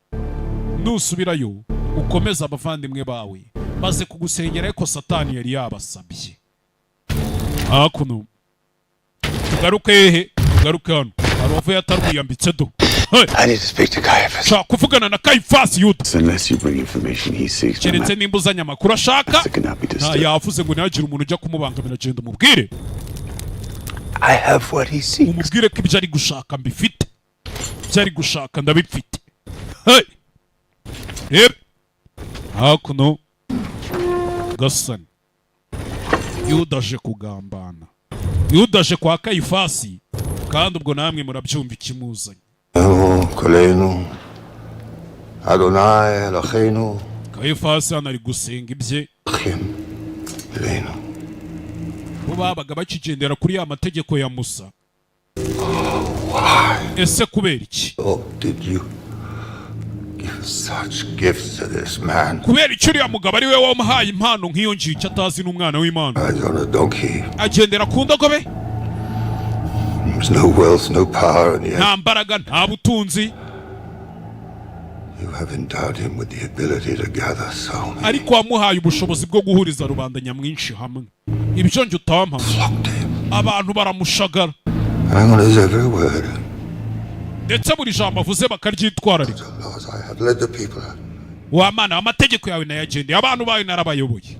Nusubirayo ukomeze abavandimwe bawe, maze kugusengera, ariko Satani yari yabasabye. Hakuno tugaruke hehe? Tugaruke hano, hari uwavuye atarwiyambitse do. Hey! I need to speak to Caiaphas. Nshaka kuvugana na Kayifasi, Yuda. Unless you bring information he seeks, my Keretse nimba uzanye amakuru ashaka. cannot be Nta disturbed. yavuze ngo ntihagire umuntu ujya kumubangamira. Agenda umubwire. I have what he seeks. Umubwire ko ibyo ari gushaka mbifite, ibyo ari gushaka ndabifite. Hey! Rebe hakuno, gasani. Yuda aje kugambana, Yuda aje kwa Kayifasi, kandi ubwo namwe murabyumva ikimuzanye. Kolenu, Adonai Eloheinu, Kayifasi hano ari gusenga ibye. Elenu. Bo babaga bakigendera kuri ya mategeko ya Musa. Ese kubera iki? Oh, did you give such gifts to this man? Kubera icyo uriya mugabo ari we wamuhaye impano nk'iyo ngiyo, icyo atazi n'umwana w'Imana? Rides on a donkey. Agendera ku ndogobe. There's no wealth, no power, and yet Nta mbaraga, nta butunzi. you have endowed him with the ability to gather so many. Ariko wamuhaye ubushobozi bwo guhuriza rubanda nyamwinshi hamwe, ibyo njye utampa. Abantu baramushagara. Hang on his every word. Ndetse buri jambo avuze bakaryitwararika. I have led the people. Wa Mana, amategeko yawe nayagendeye, abantu bawe narabayoboye.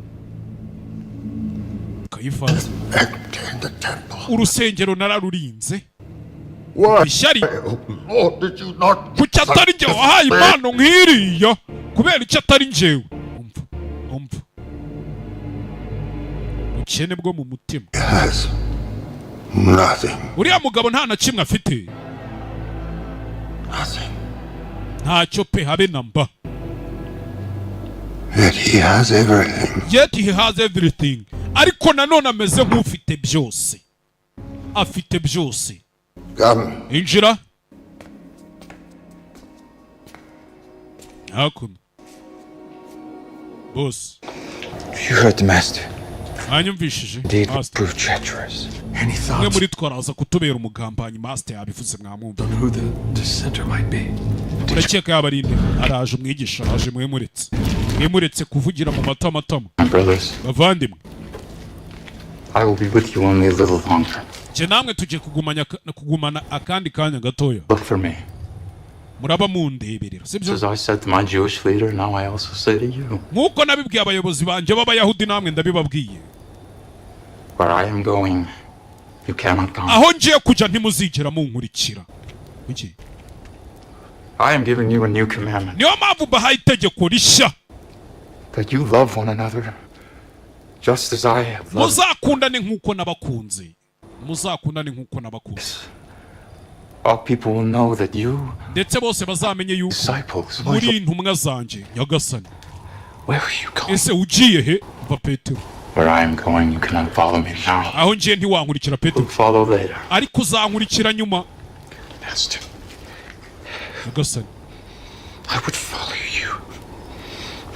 Kayifasi, urusengero nararurinze. Ishyari. Kuki atari njye wahaye impano nk'iriya? Kubera icyo atari njyewe? Umva, umva ubukene bwo mu mutima. Has nothing. Uriya mugabo nta na kimwe afite, ntacyo pe, habe na mba. Yet he has everything. Yet he has everything. Ariko nanone ameze nk'ufite byose, afite byose. Come. Injira hakuno, boss. You heard the master. Mwanyumvishije. Indeed, would Master. prove treacherous. Any Umwe thoughts muri twe araza kutubera umugambanyi. Master yabivuze, mwamwumva. on who the dissenter might be? Urakeka yaba ari nde? Araje umwigisha araje, mwemuretse, mwemuretse kuvugira mu matamatama. My brothers, Bavandimwe, I will be with you only a little longer. Njye namwe tugiye kugumana akandi kanya gatoya. Look for me. Muraba mundeberera, sibyo? As I said to my Jewish leader, now I also say to you, Nk'uko nabibwiye abayobozi banjye b'Abayahudi, namwe ndabibabwiye. where I am going, you cannot come. Aho ngiye kujya ntimuzigera munkurikira. Kuki? I am giving you a new commandment, Niyo mpamvu mbahaye itegeko rishya, that you love one another just as I have loved. Muzakundane nk'uko nabakunze, muzakundane nk'uko nabakunze. All people will know that you Ndetse bose bazamenye yuko disciples. muri intumwa zanjye. Nyagasani. Where are you going? Ese ugiye he? Mva Petero. Where I am going, you cannot follow me now. Aho ngiye ntiwankurikira, Petero. Follow later. Ariko uzankurikira nyuma. Master, Nyagasani. I would follow you.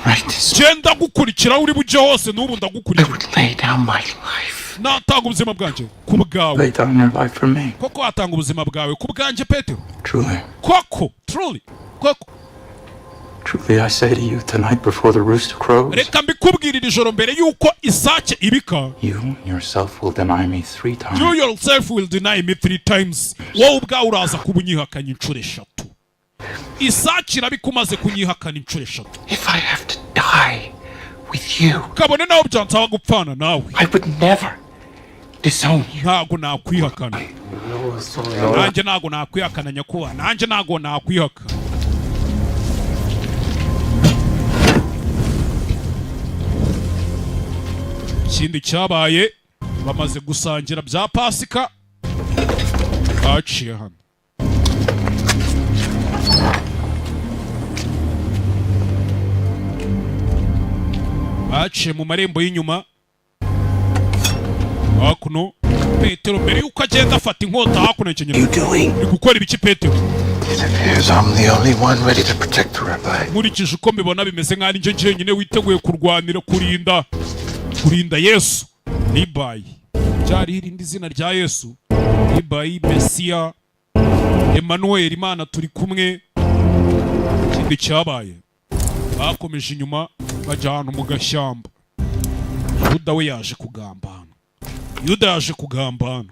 Right this Genda gukurikira aho uri bujye hose, n'ubu ndagukurikira. Lay down my life. Natanga ubuzima bwanjye ku bwawe. Lay down your life for me. Koko watanga ubuzima bwawe ku bwanjye, Petero? Truly, Koko, truly, koko. truly, I say to you, tonight before the rooster crows, Reka mbikubwirira, ijoro mbere y'uko isake ibika, you yourself will deny me three times. you yourself will deny me three times. Wowe ubwawe uraza kuba unyihakanye inshuro eshatu. Isake irabika umaze kunyihakana inshuro eshatu. If I have to die with you, Kabone nawe byansaba gupfana nawe, I would never disown you. Ntabwo nakwihakana. Nanjye ntabwo nakwihakana, nyakubahwa, nanjye ntabwo nakwihakana. Ikindi cyabaye, bamaze gusangira bya Pasika, baciye hano. Baciye mu marembo y'inyuma hakuno. Petero mbere yuko agenda afata inkota hakuno ikinyarwanda. Uri gukora ibiki, Petero? It appears I'm the only one ready to protect the rabbi. Nkurikije uko mbibona, bimeze nk'aho ari njye njyenyine witeguye kurwanira, kurinda Yesu Ribayi. Byari irindi zina rya Yesu, Ribayi, Mesiya, Emmanuel, Imana turi kumwe. Ikindi cyabaye, bakomeje inyuma bajya ahantu mu gashyamba. Yuda we yaje kugambana, Yuda yaje kugambana.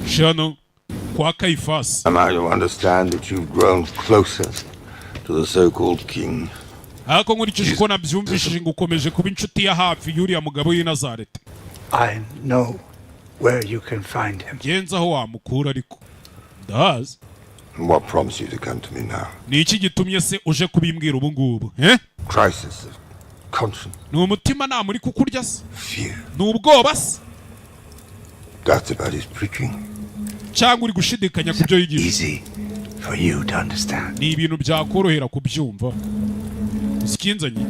Shano kwa Kayifasi. Am I to understand that you've grown closer to the so-called king? Ariko nkurikije uko nabyumvishije, ngo ukomeje kuba inshuti ya hafi y'uriya mugabo w'i Nazareti. I know where you can find him. Genza aho wamukura, ariko ndahazi. And what prompts you to come to me now? Ni iki gitumye se uje kubimbwira ubu ngubu, eh? Crisis of conscience. Ni umutima nama uri kukurya se? Fear. Ni ubwoba se? Doubts about his preaching? Cyangwa uri gushidikanya ku byo yigisha? Easy for you to understand. Ni ibintu byakorohera kubyumva. Ikinzanye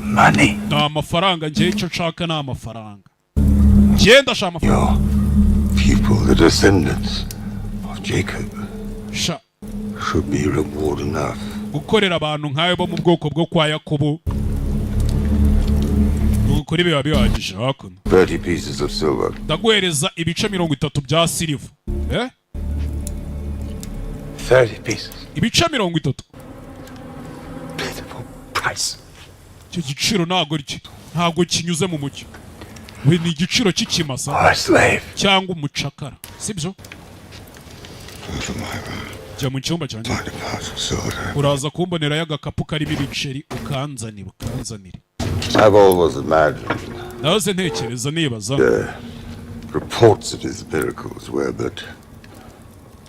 Money. ni amafaranga. Njyewe icyo nshaka ni amafaranga, njyewe ndashaka amafaranga. People, the descendants of Jacob, Sha, should be reward enough. Gukorera abantu nkawe bo mu bwoko bwo kwa Yakobo ni ukuri biba bihagije. Hakuno. 30 pieces of silver. Ndaguhereza ibice 30 bya silver, eh? 30 pieces. Ibice 30. Price. Icyo giciro ntabwo kinyuze mu mucyo we, ni igiciro cy'ikimasa Or a slave. cyangwa umucakara, sibyo? Jya mu cyumba cyanjye, uraza kumbonerayo agakapu karimo ibiceri, ukanzanira, ukanzanire. I've always imagined Nahoze ntekereza, nibaza the reports of his miracles were but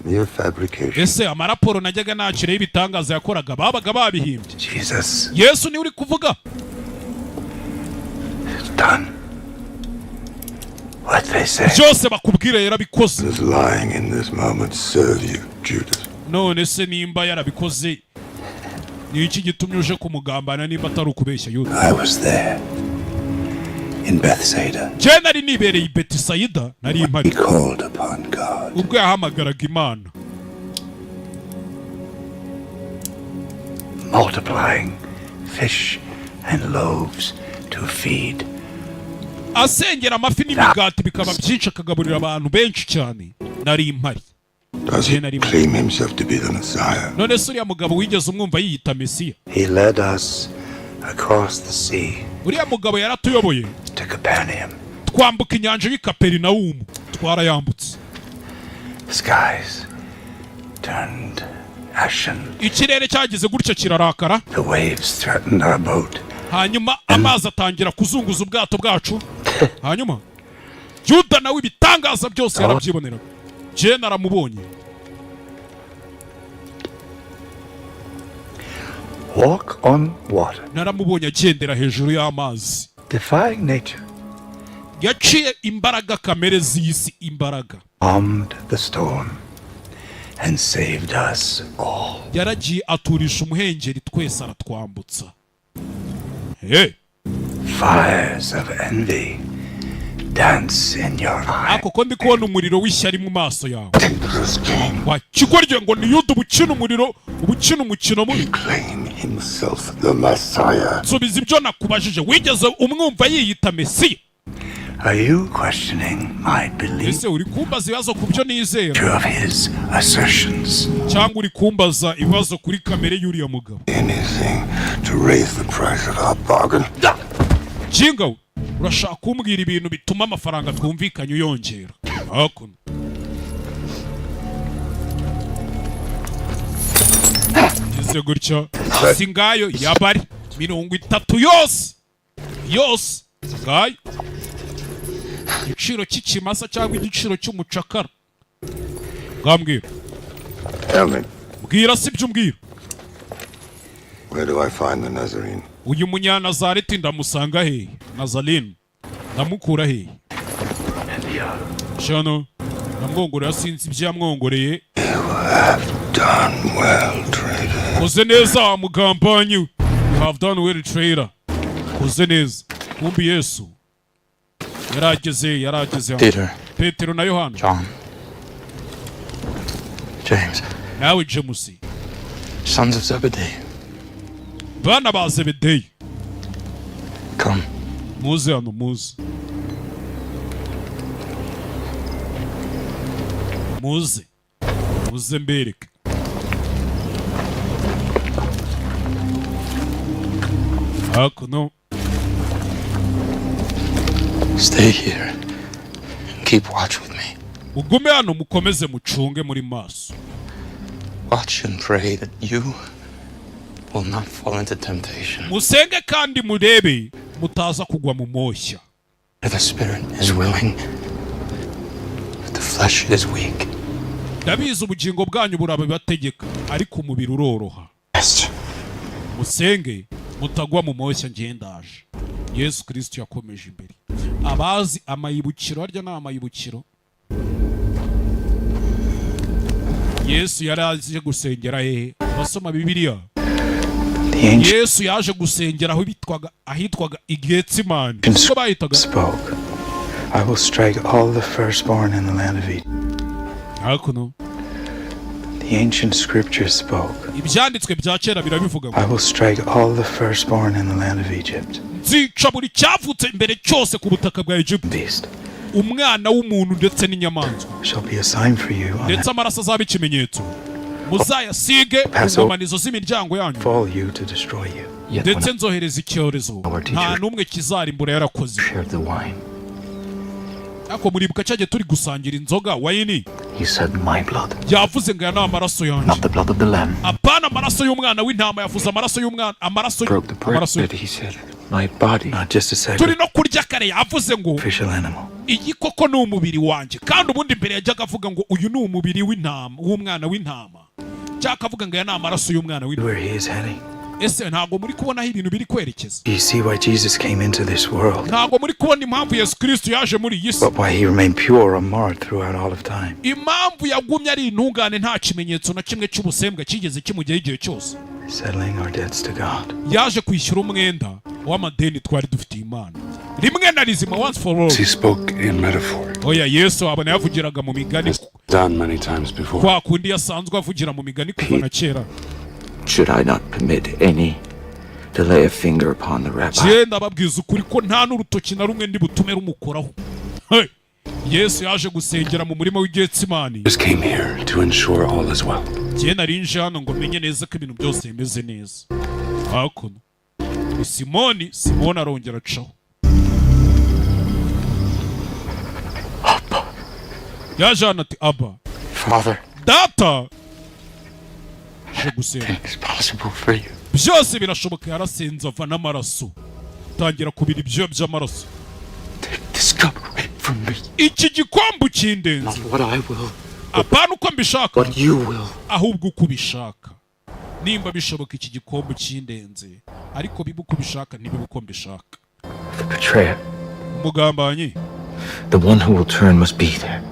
mere fabrication. Ese amaraporo najyaga nakira y'ibitangaza yakoraga babaga babihimbye? Jesus. Yesu niwe uri kuvuga. Done what they say. Byose bakubwira yarabikoze. Does lying in this moment serve you, Judas? None se nimba yarabikoze, ni iki gitumye uje kumugambana nimba atari ukubeshya, Yuda? I was there in Bethsaida. Njye nari nibereye i Betisayida, nari mpari He called upon God. ubwo yahamagaraga Imana, Multiplying fish and loaves to feed asengera amafi n'imigati bikaba byinshi, akagaburira abantu benshi cyane. Nari mpari. Does he claim himself to be the Messiah? None se uriya mugabo wigeze umwumva yiyita Mesiya? He led us across the sea Uriya mugabo yaratuyoboye to Capernaum. twambuka inyanja y'i Kaperinawumu, twarayambutse. Skies turned ashen. Ikirere cyagize gutya kirarakara. The waves threatened our boat. Hanyuma amazi atangira kuzunguza ubwato bwacu. Hanyuma Yuda nawe ibitangaza byose yarabyiboneraga. Jye naramubonye. Walk on water, Naramubonye agendera hejuru y'amazi, defying nature. yaciye imbaraga kamere z'isi imbaraga. Calmed the storm and saved us all. Yaragiye aturisha umuhengeri, twese aratwambutsa. Hey. Fires of envy dance in your eye. Ako ko ndi kubona umuriro w'ishyari mu maso yawe, wa kigoryi ngo ni Yuda, uba ukina umuriro, uba ukina umukino mubi. Himself the Messiah. Nsubiza ibyo nakubajije: wigeze umwumva yiyita Mesiya? Are you questioning my belief Ese uri kumbaza ibibazo ku byo nizera of his assertions? cyangwa uri kumbaza ibibazo kuri kamere y'uriya mugabo? Anything to raise the price of our bargain. Jinga we, urashaka kumbwira ibintu bituma amafaranga twumvikanye uyongera. Hakuno ngeze gutya si ngayo yabari 30 yose yose, ngayo igiciro cy'ikimasa cyangwa igiciro cy'umucakara. Ngambwira. Tell me, Mbwira si ibyo umbwira. where do I find the Nazarene? Uyu munyanazareti ndamusanga hehe? Nazarene ndamukura hehe? Shano namwongorera, sinzi ibyo yamwongoreye. Done well, traitor. Koze neza wa mugambanyi we. You have done well, traitor. Koze neza. Kumbi Yesu yarageze, yarageze hano. Peter. Petero na Yohana. John. James. Nawe James. Sons of Zebedee. Bana ba Zebedeyi. Come. Muze hano, muze, muze, muze mbereke. Hakuno. Stay here and keep watch with me. Ugume hano, mukomeze mucunge muri maso. Watch and pray that you will not fall into temptation. Musenge kandi murebe mutaza kugwa mu moshya. The spirit is willing, Flesh is weak. Ndabizi, ubugingo bwanyu burabibategeka, ariko umubiri uroroha. Musenge mutagwa mu moshya. Ngendaje. Yesu Kirisito yakomeje imbere. Abazi amayibukiro, harya ni amayibukiro, Yesu yari aje gusengera hehe? Abasoma Bibiliya, Yesu yaje gusengera aho bitwaga, ahitwaga Igetsimani, siko bahitaga? Spoke. I will strike all the firstborn in the land of Egypt. Hakuno. The ancient scriptures spoke. Ibyanditswe bya kera birabivuga ngo I will strike all the firstborn in the land of Egypt. Nzica buri cyavutse mbere cyose ku butaka bwa Egiputa, umwana w'umuntu ndetse n'inyamaswa. Shall be a sign for you on Ndetse amaraso azaba ikimenyetso, muzayasige ku nkomanizo z'imiryango yanyu. fall you to destroy you. Ndetse nzohereza icyorezo, nta n'umwe kizarimbura yarakoze. Shared the wine. Ariko muribuka cyagiye turi gusangira inzoga, wine? He said, "My blood, Yavuze ngo aya ni amaraso yanjye, not the blood of the lamb." apana amaraso y'umwana w'intama. Yavuze amaraso y'umwana, amaraso Broke the amaraso bread. He said, "My body." Not just a Turi no kurya kare, yavuze ngo sacrificial animal. Iyi koko ni umubiri wanjye. Kandi ubundi mbere yajyaga avuga ngo uyu ni umubiri w'intama, w'umwana w'intama, cyangwa akavuga ngo aya ni amaraso y'umwana w'intama. Where he is heading. Ese ntabwo muri kubona aho ibintu biri kwerekeza? Do you see why Jesus came into this world? Ntabwo muri kubona impamvu Yesu Kirisito yaje muri iyi si? But why he remained pure, unmarred throughout all of time? Impamvu yagumye ari intungane, nta kimenyetso na kimwe cy'ubusembwa cyigeze kimujyaho igihe cyose. Settling our debts to God. Yaje kwishyura umwenda w'amadeni twari dufitiye Imana rimwe na rizima, once for all. He spoke in metaphor. Oya, Yesu abona yavugiraga mu migani. Done many times before. Kwa kundi yasanzwe avugira mu migani kuva na kera. Should I not permit any to lay a finger upon the rabbi? Genda ababwiza ukuri ko nta n'urutoki na rumwe ndi butume rumukoraho. Hey! Yesu yaje gusengera mu murima w'Igetsimani. Just came here to ensure all is well. Njye nari nje hano ngo menye neza ko ibintu byose bimeze neza. Hakuno ni Simoni. Simoni arongera acaho. Yaje hano ati: "Aba." Father, Data. Aje gusenga. it's possible for you. Byose birashoboka. Yarasenze ava n'amaraso, tangira kubira ibyuya by'amaraso. This cup away from me. Iki gikombe ukindenze. Not what I will, Apana uko mbishaka, what you will. ahubwo uko ubishaka. Nimba bishoboka, iki gikombe ukindenze, ariko bibe uko ubishaka, ntibibe uko mbishaka. The betrayer, Umugambanyi, the one who will turn, must be there.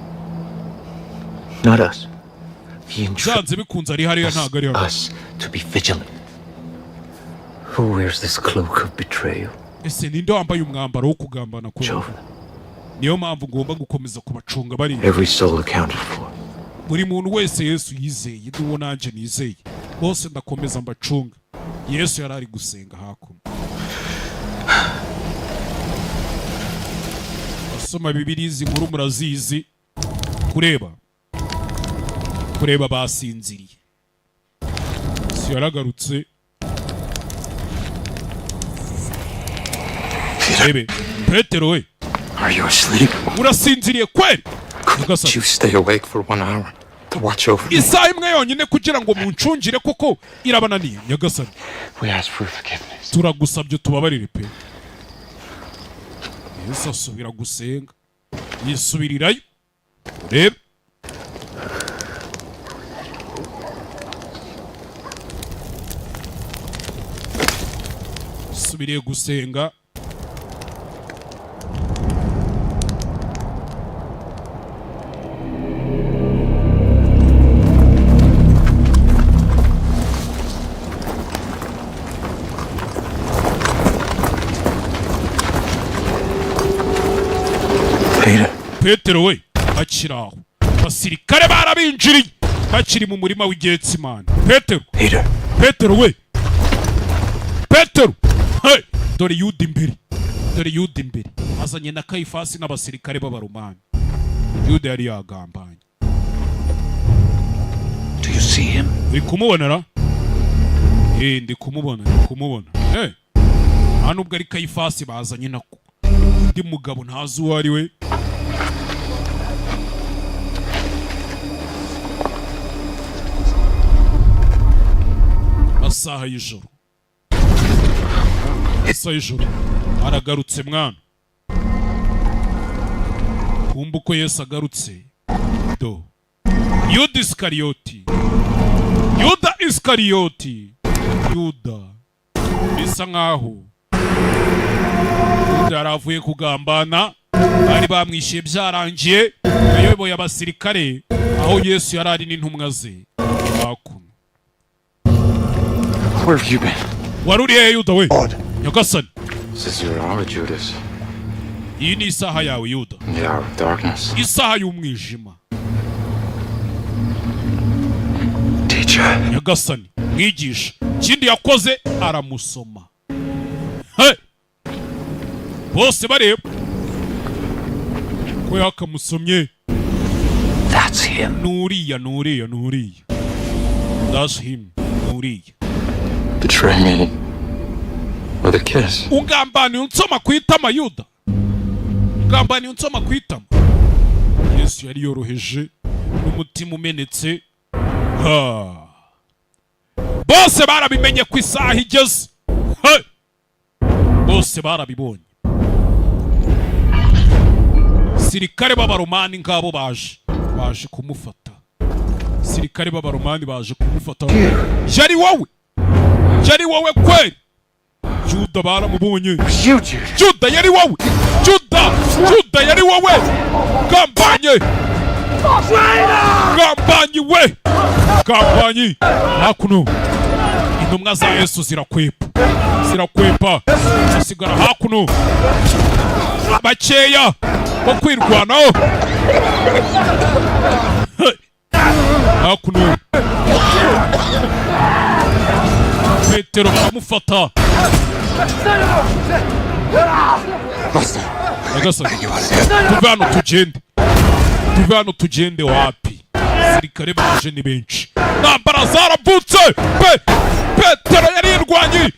Not us. He byanze bikunze ari hariya, ntabwo ari hano. us to be vigilant. Who wears this cloak of betrayal? Ese ninde wambaye umwambaro wo kugambana kwe? Niyo mpamvu ngomba gukomeza kubacunga bariya. Every soul accounted for. Buri muntu wese Yesu yizeye n'uwo nanjye nizeye, bose ndakomeza mbacunga. Yesu yari ari gusenga hakuno. Abasoma Bibiliya, izi nkuru murazizi. Kureba basinziriye. Yesu yaragarutse. Rebe Petero we. Are you asleep? Urasinziriye kweli? Couldn't you stay awake for one hour to watch over me? Isaha imwe yonyine kugira ngo muncungire koko irabananiye, Nyagasani? We ask for forgiveness. Turagusabye tubabarire pe. Yesu asubira gusenga, yisubirirayo. Rebe asubiriye gusenga. Peter. Petero we akiri aho, abasirikare barabinjiriye bakiri mu murima w'Igetsimani. Petero. Peter. Petero we, Petero. Hey! Dore Yuda imbere, dore Yuda imbere azanye na Kayifasi n'abasirikare b'Abaromani. Yuda yari yagambanye. Do you see him? Uri kumubona ra? Eh, ndi kumubona, ndi kumubona. Eh, nta nubwo ari Kayifasi, bazanye nako undi mugabo ntazi uwo ari we. Amasaha y'ijoro, amasaha y'ijoro, aragarutse mwana. Kumva uko Yesu agarutse. Do, Yuda Isikariyoti, Yuda Isikariyoti, Yuda bisa nkaho Yuda yari avuye kugambana, bari bamwishyuye, byarangiye. Yayoboye abasirikare aho Yesu yari ari n'intumwa ze hakuno. Where have you been? Wari uri hehe, Yuda we? Nyagasani. This is your hour, Judas. Iyi ni isaha yawe, Yuda. The hour of darkness. Isaha y'umwijima. Teacher. Nyagasani, mwigisha. Ikindi yakoze, aramusoma. Hey! Bose bareba ko yakamusomye. That's him. Nuriya, nuriya, nuriya. That's him, nuriya. Betray me with a kiss. Ungambaniye unsoma ku itama, Yuda. Ungambaniye unsoma ku itama. Yesu yari yoroheje n'umutima umenetse. Ha. Bose barabimenye ko isaha igeze. Hey! Bose barabibonye. Sirikare b'Abaromani ngabo baje kumufata. Sirikare b'Abaromani baje kumufata. Yari wowe, yari wowe kweli, Juda. Baramubonye. Juda, yari wowe, Juda. Juda, yari wowe. Gambanye, gambanyi we, gambanyi. Hakuno intumwa za Yesu zirakwepa, zirakwepa, zisigara hakuno bakeya bo kwirwanaho. Hey! Hakuno Petero baramufata. Nyagasani, tuve hano tugende, tuve hano tugende. Wapi, sirikare baje ni benshi, ntambara zaravutse. Pe Petero yari yirwanye,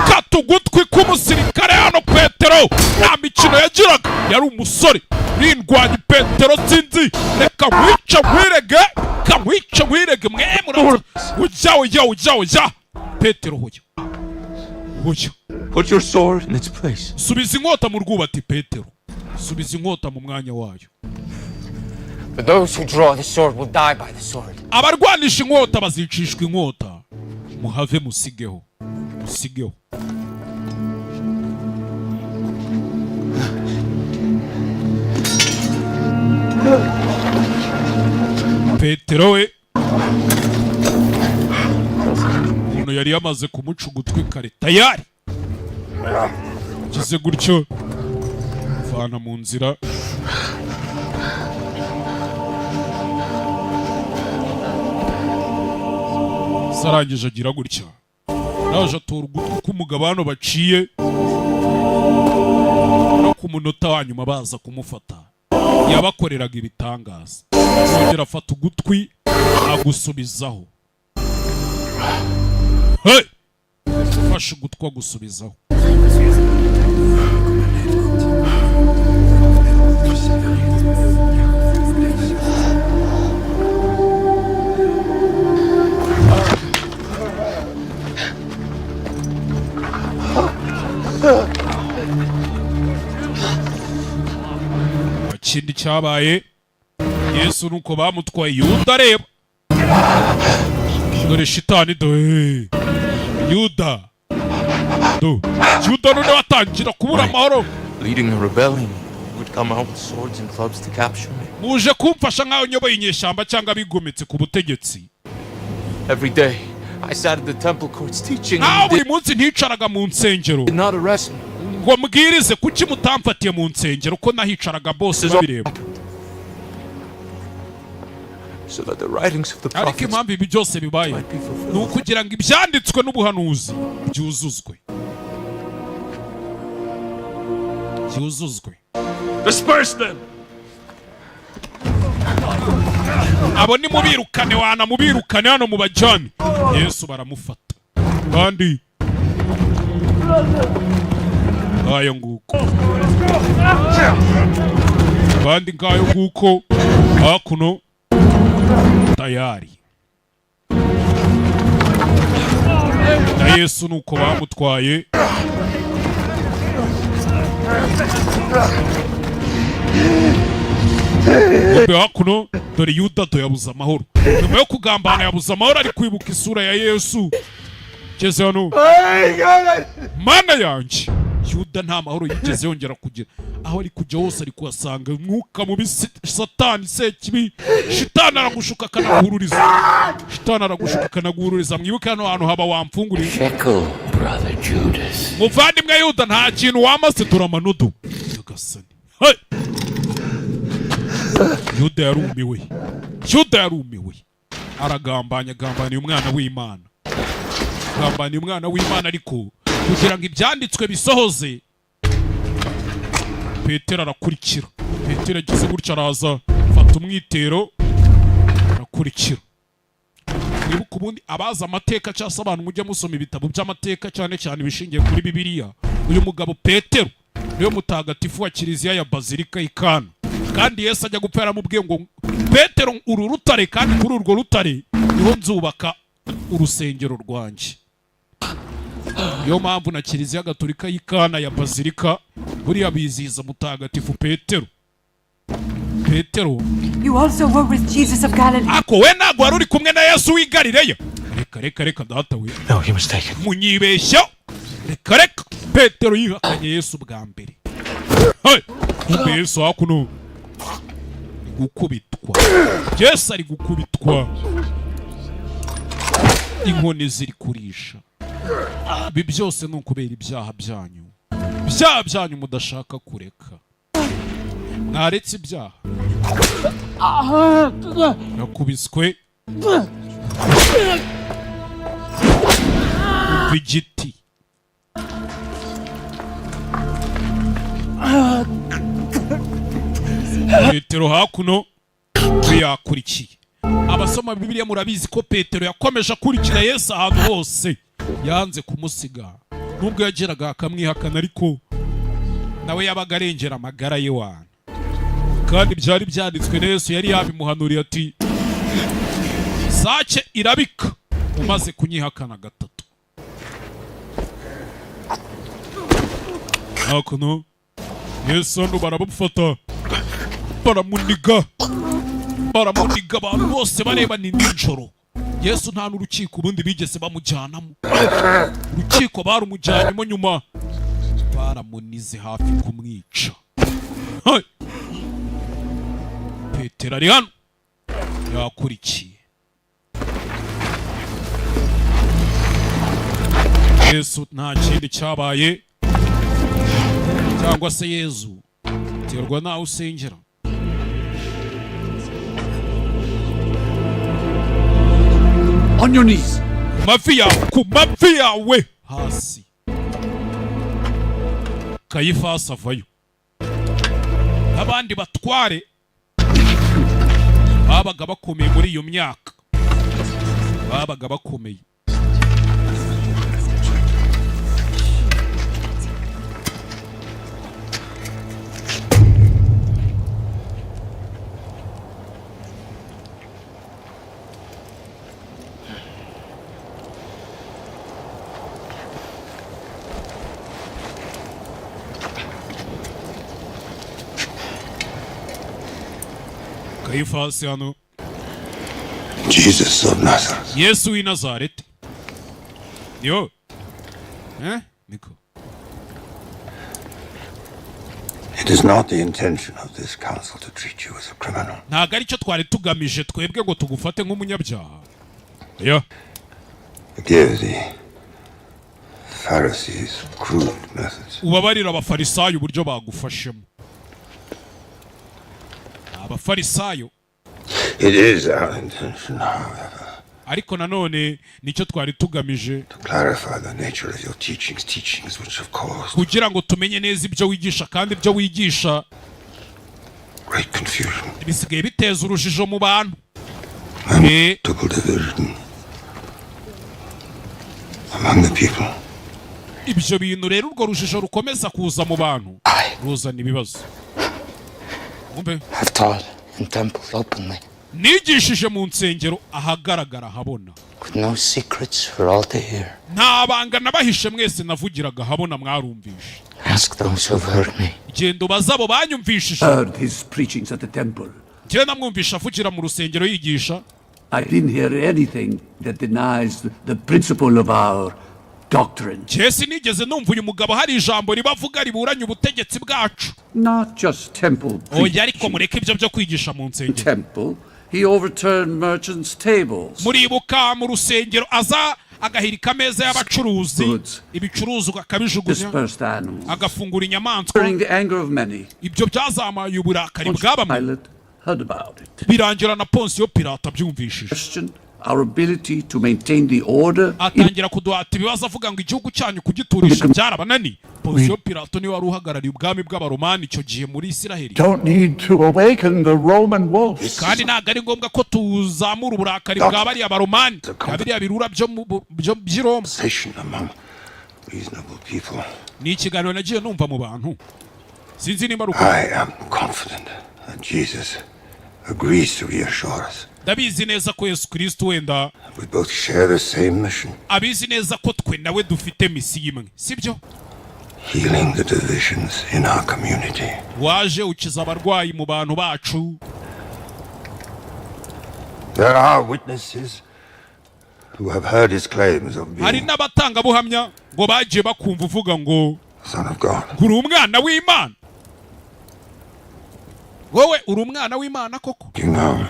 kata ugutwi k'umusirikare hano. Petero nta mikino yagiraga, yari umusore rindwanya. Petero, sinzi, reka nkwice nkwirege, reka nkwice nkwirege. Mwe muraza, ujya, ujya, ujya, ujya. Petero, hoya, hoya. Put your sword in its place. Subiza inkota mu rwubati. Petero, subiza inkota mu mwanya wayo. For those who draw the sword will die by the sword. Abarwanisha inkota bazicishwa inkota. Muhave, musigeho, musigeho. Petero we, umuntu yari yamaze kumuca ugutwi kare, tayari gize gutyo, vana mu nzira. Sarangije agira gutya, naje atora ugutwi k'umugabo hano baciye. No ku munota wa nyuma baza kumufata, yabakoreraga ibitangaza. Yongera afata ugutwi agusubizaho. Hey! Fashe ugutwi agusubizaho. Ikindi cyabaye, Yesu nuko bamutwaye. Yuda areba, dore shitani, dore Yuda, do Yuda noneho atangira kubura amahoro. Leading a rebellion, you would come out with swords and clubs to capture me. Muje kumfasha nk'aho nyoboye inyeshyamba cyangwa bigometse ku butegetsi. Every day, I sat at the temple courts teaching. Nkaho buri munsi nticaraga mu nsengero Did not arrest me. ngo mbwirize? Kuki mutamfatiye mu nsengero ko nahicaraga bose babireba? So that the writings of the Ariko prophets impamvu ibi byose bibaye ni ukugira ngo ibyanditswe n'ubuhanuzi byuzuzwe, byuzuzwe. Disperse them! Abo ni mubirukane wana, mubirukane hano, mubajyane. Yesu baramufata kandi ngayo nguko, kandi ngayo nguko hakuno tayari na Yesu nuko bamutwaye. Kumbe hakuno dore Yuda do yabuze amahoro nyuma yo kugambana, yabuze amahoro, ari kwibuka isura ya Yesu. Geze hano, Mana yanjye, Yuda nta mahoro yigeze yongera kugira. Aho ari kujya hose ari kuhasanga umwuka mubi, Satani, sekibi. Shitani aragushuka akanaguhururiza, shitani aragushuka akanaguhururiza. Mwibuke hano hantu haba wamfunguriye. Shekel, brother Judas. Muvandimwe Yuda, nta kintu wamase turamanudu. Nyagasani! Hey! Yuda yarumiwe, Yuda yarumiwe, aragambanya, agambaniye umwana w'Imana, agambaniye umwana w'Imana. Ariko kugira ngo ibyanditswe bisohoze, Petero arakurikira. Petero agize gutya araza, afata umwitero, arakurikira. Mwibuke ubundi abazi amateka cyangwa se abantu mujya musoma ibitabo by'amateka, cyane cyane ibishingiye kuri Bibiliya, uyu mugabo Petero niwe mutagatifu wa kiliziya ya Bazilika y'Ikana. Kandi Yesu ajya gupfa yaramubwiye ngo: "Petero, uru rutare, kandi kuri urwo rutare niho nzubaka urusengero rwanjye." Niyo mpamvu na Kiliziya Gatolika y'Ikana ya Bazilika buriya bizihiza mutagatifu Petero. Petero. You also were with Jesus of Galilee. Ako we ntabwo wari uri kumwe na Yesu w'i Galileya? Reka, reka, reka, data we. No, he was taken. Munyibeshya, reka, reka. Petero yihakanye Yesu bwa mbere. Hey! Kumbe Yesu hakuno ari gukubitwa, Yesu ari gukubitwa, inkoni ziri kurisha. Ibi byose ni ukubera ibyaha byanyu, ibyaha byanyu mudashaka kureka. Mwaretse ibyaha. Yakubiswe umva igiti. Petero hakuno we yakurikiye. Abasoma Bibiliya murabizi ko Petero yakomeje akurikira Yesu ahantu hose, yanze kumusiga nubwo yageraga akamwihakana, ariko nawe yabaga arengera amagara ye wana. Kandi byari byanditswe na Yesu, yari yabimuhanuriye ati: "Sake irabika umaze kunyihakana gatatu." Hakuno Yesu hano baramufata, baramuniga, baramuniga, abantu bose bareba. Ni nijoro. Yesu nta n'urukiko ubundi bigeze bamujyanamo, urukiko barumujyanyemo nyuma, baramunize hafi kumwica. Hey! Petero ari hano yakurikiye Yesu, nta kindi cyabaye. Cyangwa se Yezu, terwa nawe usengera. On your knees. Ku mavi yawe, ku mavi yawe hasi. Kayifasi avayo n'abandi batware babaga bakomeye muri iyo myaka, babaga bakomeye. Kayifasi hano. Jesus of Nazareth. Yesu w'i Nazareti yo, niko. It is not the intention of this council to treat you as a criminal. Ntabwo aricyo twari tugamije twebwe ngo tugufate nk'umunyabyaha yo. Forgive the Pharisees' crude methods. Ubabarira Abafarisayo uburyo bagufashemo, Abafarisayo. It is our intention, however, Ariko nanone nicyo twari tugamije, to clarify the nature of your teachings, teachings which have caused kugira ngo tumenye neza ibyo wigisha, kandi ibyo wigisha great confusion bisigaye biteza urujijo mu bantu and double division among the people. Ibyo bintu rero, urwo rujijo rukomeza kuza mu bantu ruzana ibibazo. Wumve. I've taught in temples openly, Nigishije mu nsengero ahagaragara habona, with no secrets for all to hear. nta banga nabahishe, mwese navugiraga habona, mwarumvishe. Ask those who've heard me. Genda ubaze abo banyumvishije. Heard his preachings at the temple. Njyewe namwumvisha avugira mu rusengero yigisha. I didn't hear anything that denies the principle of our doctrine. Njyewe sinigeze numva uyu mugabo hari ijambo riba avuga riburanye ubutegetsi bwacu. Not just temple Oya, ariko mureke ibyo byo kwigisha mu nsengero. temple. He overturned merchants' tables. Muribuka mu rusengero aza agahirika ameza y'abacuruzi, ibicuruzwa akabijugunya, Dispersed animals. agafungura inyamaswa. During the anger of many, Ibyo byazamuye uburakari bwa bamwe. Pilate heard about it. Birangira na Ponsiyo Pilato abyumvishije. Questioned our ability to maintain the order in Atangira kuduhata ibibazo avuga ngo igihugu cyanyu kugiturisha byarabananiye. Ponsiyo Pilato niwe wari uhagarariye ubwami bw'Abaromani icyo gihe muri Isiraheli. Don't need to awaken the Roman wolf. Kandi ntabwo ari ngombwa ko tuzamura uburakari bwa bariya Baromani, bwa biriya birura byo mu- byo by'i Roma. Among reasonable people. Ni ikiganiro nagiye numva mu bantu, sinzi nimba ari ukuri. I am confident that Jesus agrees to reassure us. Ndabizi neza ko Yesu Kristo wenda We both share the same mission, abizi neza ko twe nawe dufite misiyo imwe, sibyo? healing the divisions in our community. Waje ukiza abarwayi mu bantu bacu. There are witnesses who have heard his claims of Hari being n'abatangabuhamya ngo bagiye bakumva uvuga ngo the Son of God. ngo uri umwana w'Imana. Wowe uri umwana w'Imana koko? You know,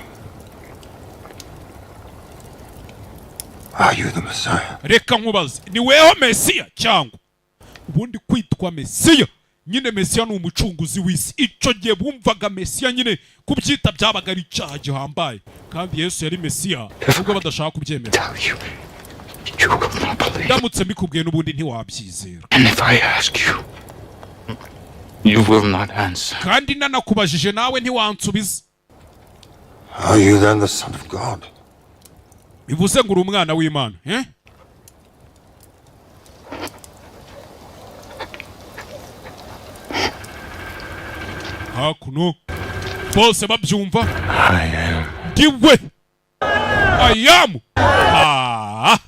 are you the Messiah? Reka nkubaze, ni weho Mesiya? Cyangwa ubundi kwitwa Mesiya nyine, Mesiya ni umucunguzi w'isi. Icyo gihe bumvaga Mesiya nyine kubyita byabaga ari icyaha gihambaye, kandi Yesu yari Mesiya nubwo badashaka kubyemera. Ndamutse mbikubwiye n'ubundi ntiwabyizera. And if I ask you, you will not answer. Kandi nanakubajije nawe ntiwansubiza. Are you then the Son of God? Bivuze ngo uri umwana w'Imana, eh? Hakuno bose babyumva. I am. Ndiwe, ayamu. Ah.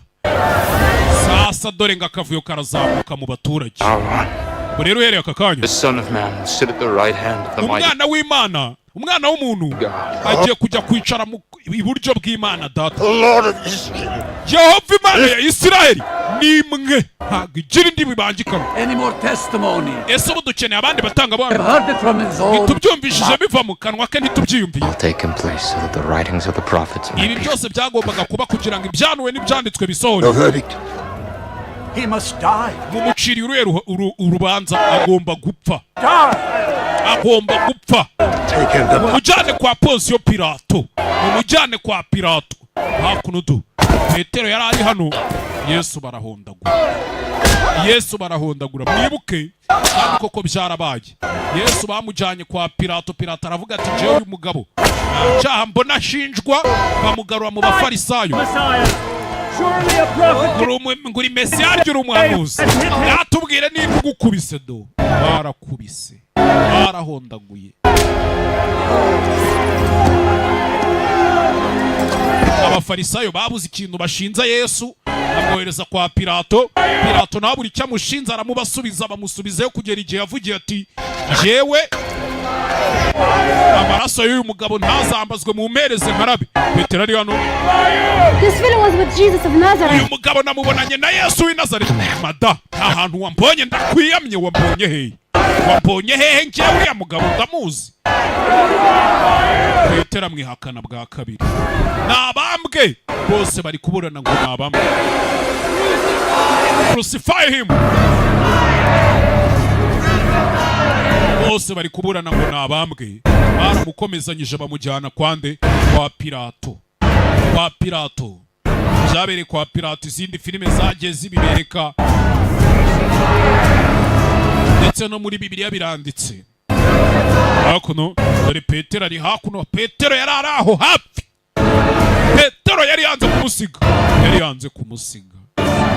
Sasa dore ngo akavuyo karazamuka mu baturage. Ubwo rero uhereye aka kanya, The Son of Man will sit at the right hand of the mighty umwana w'Imana, umwana w'umuntu agiye kujya kwicara mu iburyo bw'Imana Data. Yehova Imana ya Isiraheli ni imwe, ntabwo igira indi bibangikana. Any more testimony? Ese ubu dukeneye abandi batangabuhamya? Heard it from his own. Ntitubyumvishije biva mu kanwa ke? Ntitubyiyumviye? All taken place so that the writings of the prophets might Ibi be byose byagombaga kuba kugira ngo ibyanuwe n'ibyanditswe bisohore. No verdict. He must die. Mumuciriye uruhe urubanza? Agomba gupfa. Die. Agomba gupfa. Take him to Mumujyane kwa Ponsiyo Pilato, mumujyane kwa Pilato. Hakuno du Petero yari ari hano. Yesu barahondagura, Yesu barahondagura. Mwibuke kandi koko byarabaye. Yesu bamujyanye kwa Pilato. Pilato aravuga ati: "Jewe uyu mugabo nta cyaha mbona ashinjwa." Bamugarura mu Bafarisayo. Messiah. Surely a prophet. Ngo uri Mesiya, arya uri umuhanuzi, natubwire niba ugukubise. Do barakubise, barahondaguye. Abafarisayo babuze ikintu bashinza Yesu, bamwohereza kwa Pilato. Pilato nawe buri icyo amushinza aramubasubiza, bamusubizayo kugera igihe yavugiye ati: "Jewe amaraso y'uyu mugabo ntazambazwe, mu mpereze nkarabe." Petero ari hano. This fellow was with Jesus of Nazareth. Uyu mugabo namubonanye na Yesu w'i Nazareti. Mada, nta hantu wambonye, ndakwiyamye. Wambonye hehe? Wambonye hehe? Njyewe uriya mugabo ndamuzi. Petero amwihakana bwa kabiri. Ni abambwe, bose bari kuburana ngo ni abambwe. Crucify him! Bose bari kuburana ngo ni abambwe. Baramukomezanyije bamujyana kwande? Kwa Pilato, kwa Pilato. Byabereye kwa Pilato. Izindi filime zagiye zibibereka, ndetse no muri Bibiliya biranditse. Hakuno dore Petero ari hakuno. Petero yari ari aho hafi. Petero yari yanze kumusiga, yari yanze kumusiga.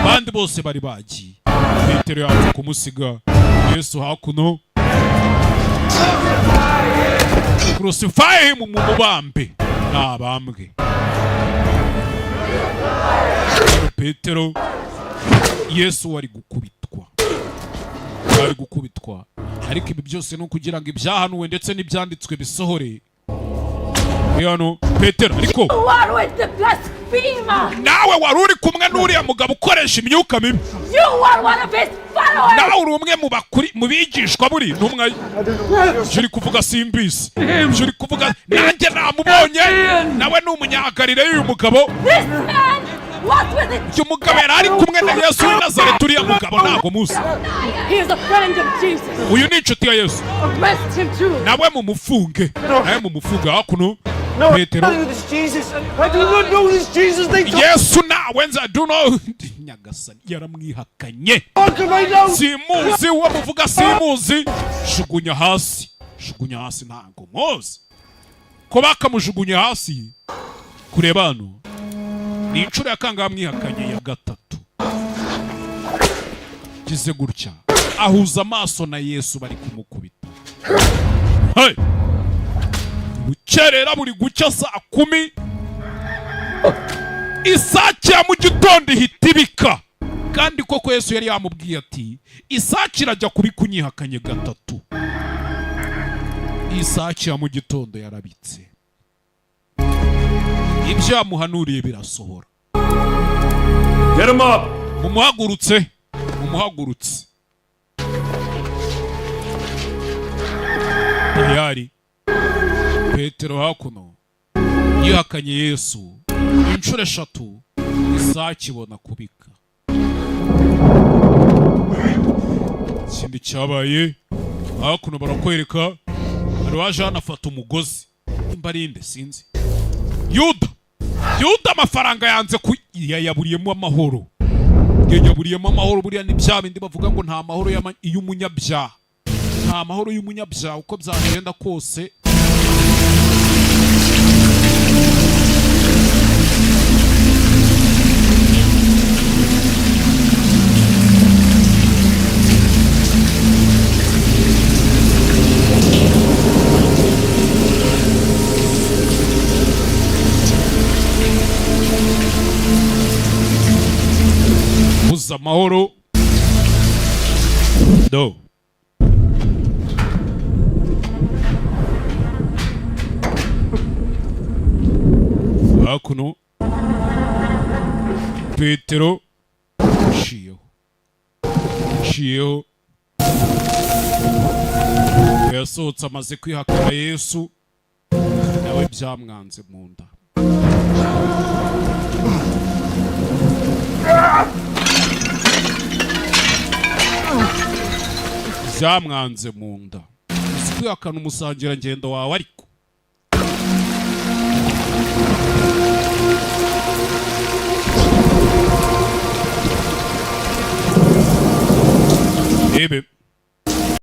Abandi bose bari bagiye, Petero yanze kumusiga. Yesu hakuno, crucify him, mu mubambe, ni abambwe. Petero, Yesu wari gukubitwa. Ari gukubitwa, ariko ibi byose ni ukugira ngo ibyahanuwe ndetse n'ibyanditswe bisohore. Ni hano Petero, ariko You are with the blasphemer! nawe wari uri kumwe n'uriya mugabo ukoresha imyuka mibi. You are one of his followers! Nawe uri umwe mu bakuri mu bigishwa buri ntumwa ye. Ibyo uri kuvuga simbizi, ibyo uri kuvuga nanjye namubonye, nawe ni umunyagalilaya uyu mugabo. This man was with the Uyu mugabo yari ari kumwe na Yesu w'i Nazareti. Uriya mugabo ntabwo muzi. He is a friend of Jesus. Uyu ni inshuti ya Yesu. Arrest him too. Nawe mumufunge, nawe mumufunge. Hakuno Petero. I know this Jesus. I do not know this Jesus. They talk Yesu nawe nza do know. Nyagasani, yaramwihakanye. right now. Simuzi uwo muvuga, simuzi. Jugunya hasi, jugunya hasi, ntabwo muzi. Ko bakamujugunya hasi kureba hano, ni inshuro ya kangahe amwihakanye? Ya gatatu. Gize gutya ahuza amaso na Yesu bari kumukubita. Hey! Bukerera buri gucya saa 10, isake ya mu gitondo ihita ibika. Kandi koko Yesu yari yamubwiye ati: "Isake irajya kubika unyihakanye gatatu." Isake ya mu gitondo yarabitse, ibyo yamuhanuriye birasohora. Get him up! Mumuhagurutse, mumuhagurutse. Tayari Petero hakuno yihakanye Yesu inshuro eshatu, isake ibona kubika. Ikindi cyabaye hakuno, barakwereka hari waje hano afata umugozi, nimba ari inde sinzi, Yuda. Yuda amafaranga yanze ku yayaburiyemo amahoro, yayaburiyemo amahoro. Buriya ni bya bindi bavuga ngo nta mahoro y'umunyabyaha, nta mahoro y'umunyabyaha uko byagenda kose. Buza amahoro do. Hakuno Petero nciyeho, nciyeho, yasohotse amaze kwihakana Yesu, nawe byamwanze mu nda. Byamwanze mu nda. Uzi kwihakana umusangirangendo wawe? Ariko rebe.